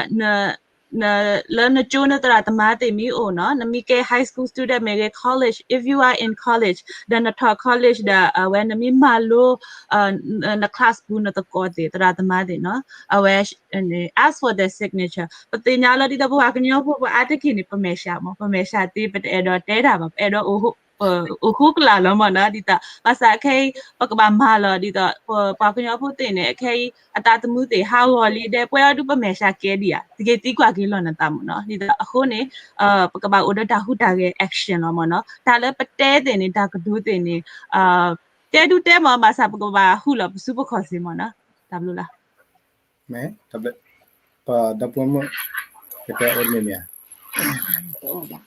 လၢနကၠိနသရၣ်သမါသ့ၣ်မ့ၢ်အိၣ်နီၤ, နမ့ၢ်ကဲ high school student မ့ၢ်ဂ့ၤ college, if you are in college ဒီးနထီၣ် college ဒီးအဝဲနမ့ၢ်မၤလိ န class ပူၤနသကိးသ့ၣ် သရၣ်သမါသ့ၣ်နီၤ, အဝဲ ask for their signature. ပသ့ၣ်ညါလီၤဒ်သိးပပှၤကညီဖိ ပအါတက့ၢ်န့ၣ် ပမဲာ်ဆှးမ့ၢ် ပမဲာ်ဆှးသ့ ပတအဲၣ်ဒိးတဲတၢ်ဘၣ်, ပအဲၣ်ဒိး အိၣ်ဃိကလာ်လီၤမ့ၢ်နီၤ. ဒ်သိး ဘၣ်ဆၣ်ခဲအံၤ ပကဘၣ်မၤလီၤ ဒ်သိး ပပှၤကညီဖိသ့ၣ်န့ၣ် ခဲအံၤ အသးသမူသ့ၣ် ဟးဂီၤလံ ဒီးပှဲၤအီၤဒုးပမဲာ်ဆှးကဲဒံးဧါ, တက့ၤသံကွၢ်က့ၤလီၤနသးမ့ၢ်နီၤ. ဒ်သိးအဃိန့ၣ် ပကဘၣ်အိၣ်ဒီးတၢ်ဟူးတၢ်ဂဲၤ action လီၤမ့ၢ်နီၤ. တၢ်လၢပတဲသ့ၣ်န့ၣ် တၢ်ကတိၤသ့ၣ်န့ၣ် တဲဒုးတဲမ့ၢ် ဘၣ်ဆၣ်ပကဘၣ်ဟူးလီၤပစုပခီၣ်စ့ၢ်မ့ၢ်နီၤ. တၢ်ဘျုးလီၤ. မ့ၢ် တၢ်ဘျုး ပဒီပုၢ်ဝဲၢ်မုၣ် ကတဲအိၣ်မ့ၢ်မ့ၢ်ဧါ.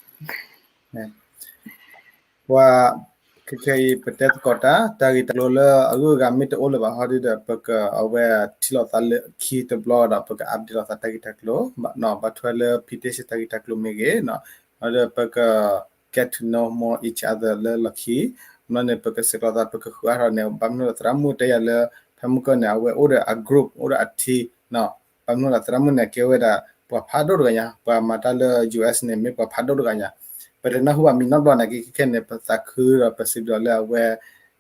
ပှၤ ခဲခဲအံၤ ပတဲသကိးတၢ် တၢ်ဂ့ၢ်တၢ်ကျိၤလၢအဂုၤအဂၤမ့ၢ်တအိၣ်လၢၤဘၣ်ဟီဒ်ဒီး ပကအဝဲထံၣ်လိာ်သးလၢခံတဘျီဒီး ပက update လိာ်သးတၢ်ဂ့ၢ်တၢ်ကျိၤ ဘၣ်ထွဲလၢ petition တၢ်ဂ့ၢ်တၢ်ကျိၤမ့ၢ်ဂ့ၤ ဒီးပက get to know more each other လၢလီၢ်ခံ မ့ၢ်န့ၣ် ပကဆဲးကျိးသး ပကဃုအါထီၣ်န့ၣ် ဘၣ်မနုၤဒီးသရၣ်မုၣ်တဲယၤလၢ ဖဲမုၢ်ကၢၢ်န့ၣ် အဝဲအိၣ်ဒီးအ group အိၣ်ဒီးအ team ဘၣ်မနုၤဒီးသရၣ်မုၣ်န့ၣ် ကဲဝဲဒၣ် ပှၤဖးဒိၣ်တဂၤညါ ပှၤမၤတၢ်လၢ U S န့ၣ် မ့ၢ်ပှၤဖးဒိၣ်တဂၤညါ ပတနၢ်ဟူဘၣ်မံၤနီတဘျီန့ၣ် ကဲခဲခဲန့ၣ် ပသးခုဒီးပစံးဘျုးလၢအဝဲ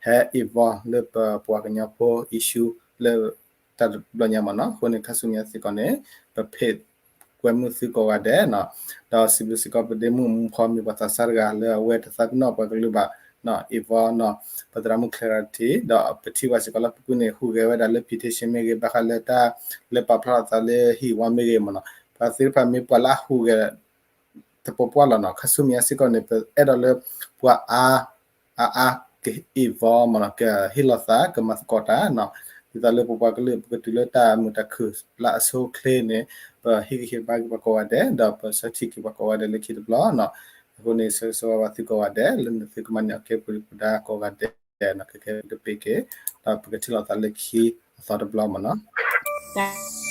ဟဲ involve လၢပပှၤကညီဖိ issue လၢ တၢ်တဘျီညါမ့ၢ်နီၤ အဃိန့ၣ် ခါဆူညါစ့ၢ်ကီးန့ၣ် ပဖ့ၣ်ကွဲမုာ်သုကိးဂၤဒဲး ဒီးစံးဘျုးစ့ၢ်ကီးပဒ့မုၣ်မူဖီမ့ၢ်ပှၤသးစၢ်တဂၤလၢအဝဲတသးပ့ၤနီၣ်ပှၤကလုာ်ဘၣ် involve ပသရၣ်မုၣ် Clarity ဒီးပထံၣ်ဘၣ်စ့ၢ်ကီးလၢပကူန့ၣ် ဟူးဂဲၤဝဲဒၣ်လၢ petition မ့ၢ်ဂ့ၤ ဘၣ်ဃးလၢတၢ်လၢပာ်ဖျါထီၣ်သးလၢဟံၣ်ဝါမ့ၢ်ဂ့ၤမ့ၢ်နီၤ ပှၤသ့ၣ်တဖၣ်မ့ၢ်ပှၤလၢအဟူးဂဲၤ တပှဲၤပှဲၤလီၤနီၤ ခါဆူညါစ့ၢ်ကီးန့ၣ် ပအဲၣ်ဒိးလၢပှၤအါ အါအါ က involve မ့ၢ်နီၤ ကဟ့ၣ်လီၤသး ကမၤသကိးတၢ်နီၤ ဒ်သိးလၢပပှၤကလုာ် ပကတုၤလၢတၢ်မုာ်တၢ်ခုၣ်လၢအဆိအချ့န့ၣ် ပဟ့ၣ်ဂံၢ်ဟ့ၣ်ဘါက့ၤပှၤကိးဂၤဒဲး ဒီးပဆၢထံၣ်က့ၤပှၤကိးဂၤဒဲးလၢခံတဘျီနီၤ အဃိန့ၣ် ဆၢဂ့ၤဆၢဝါဘၣ်သုကိးဂၤဒဲး လၢနသုကမၤန့ၢ်အီၤကဲပူၤဒံးပူၤဒါကိးဂၤဒဲးနီၤ ခဲခဲပကပ့ၤက့ၤ ဒီးပကထံၣ်လိာ်သးလၢခံအသီတဘျီမ့ၢ်နီၤ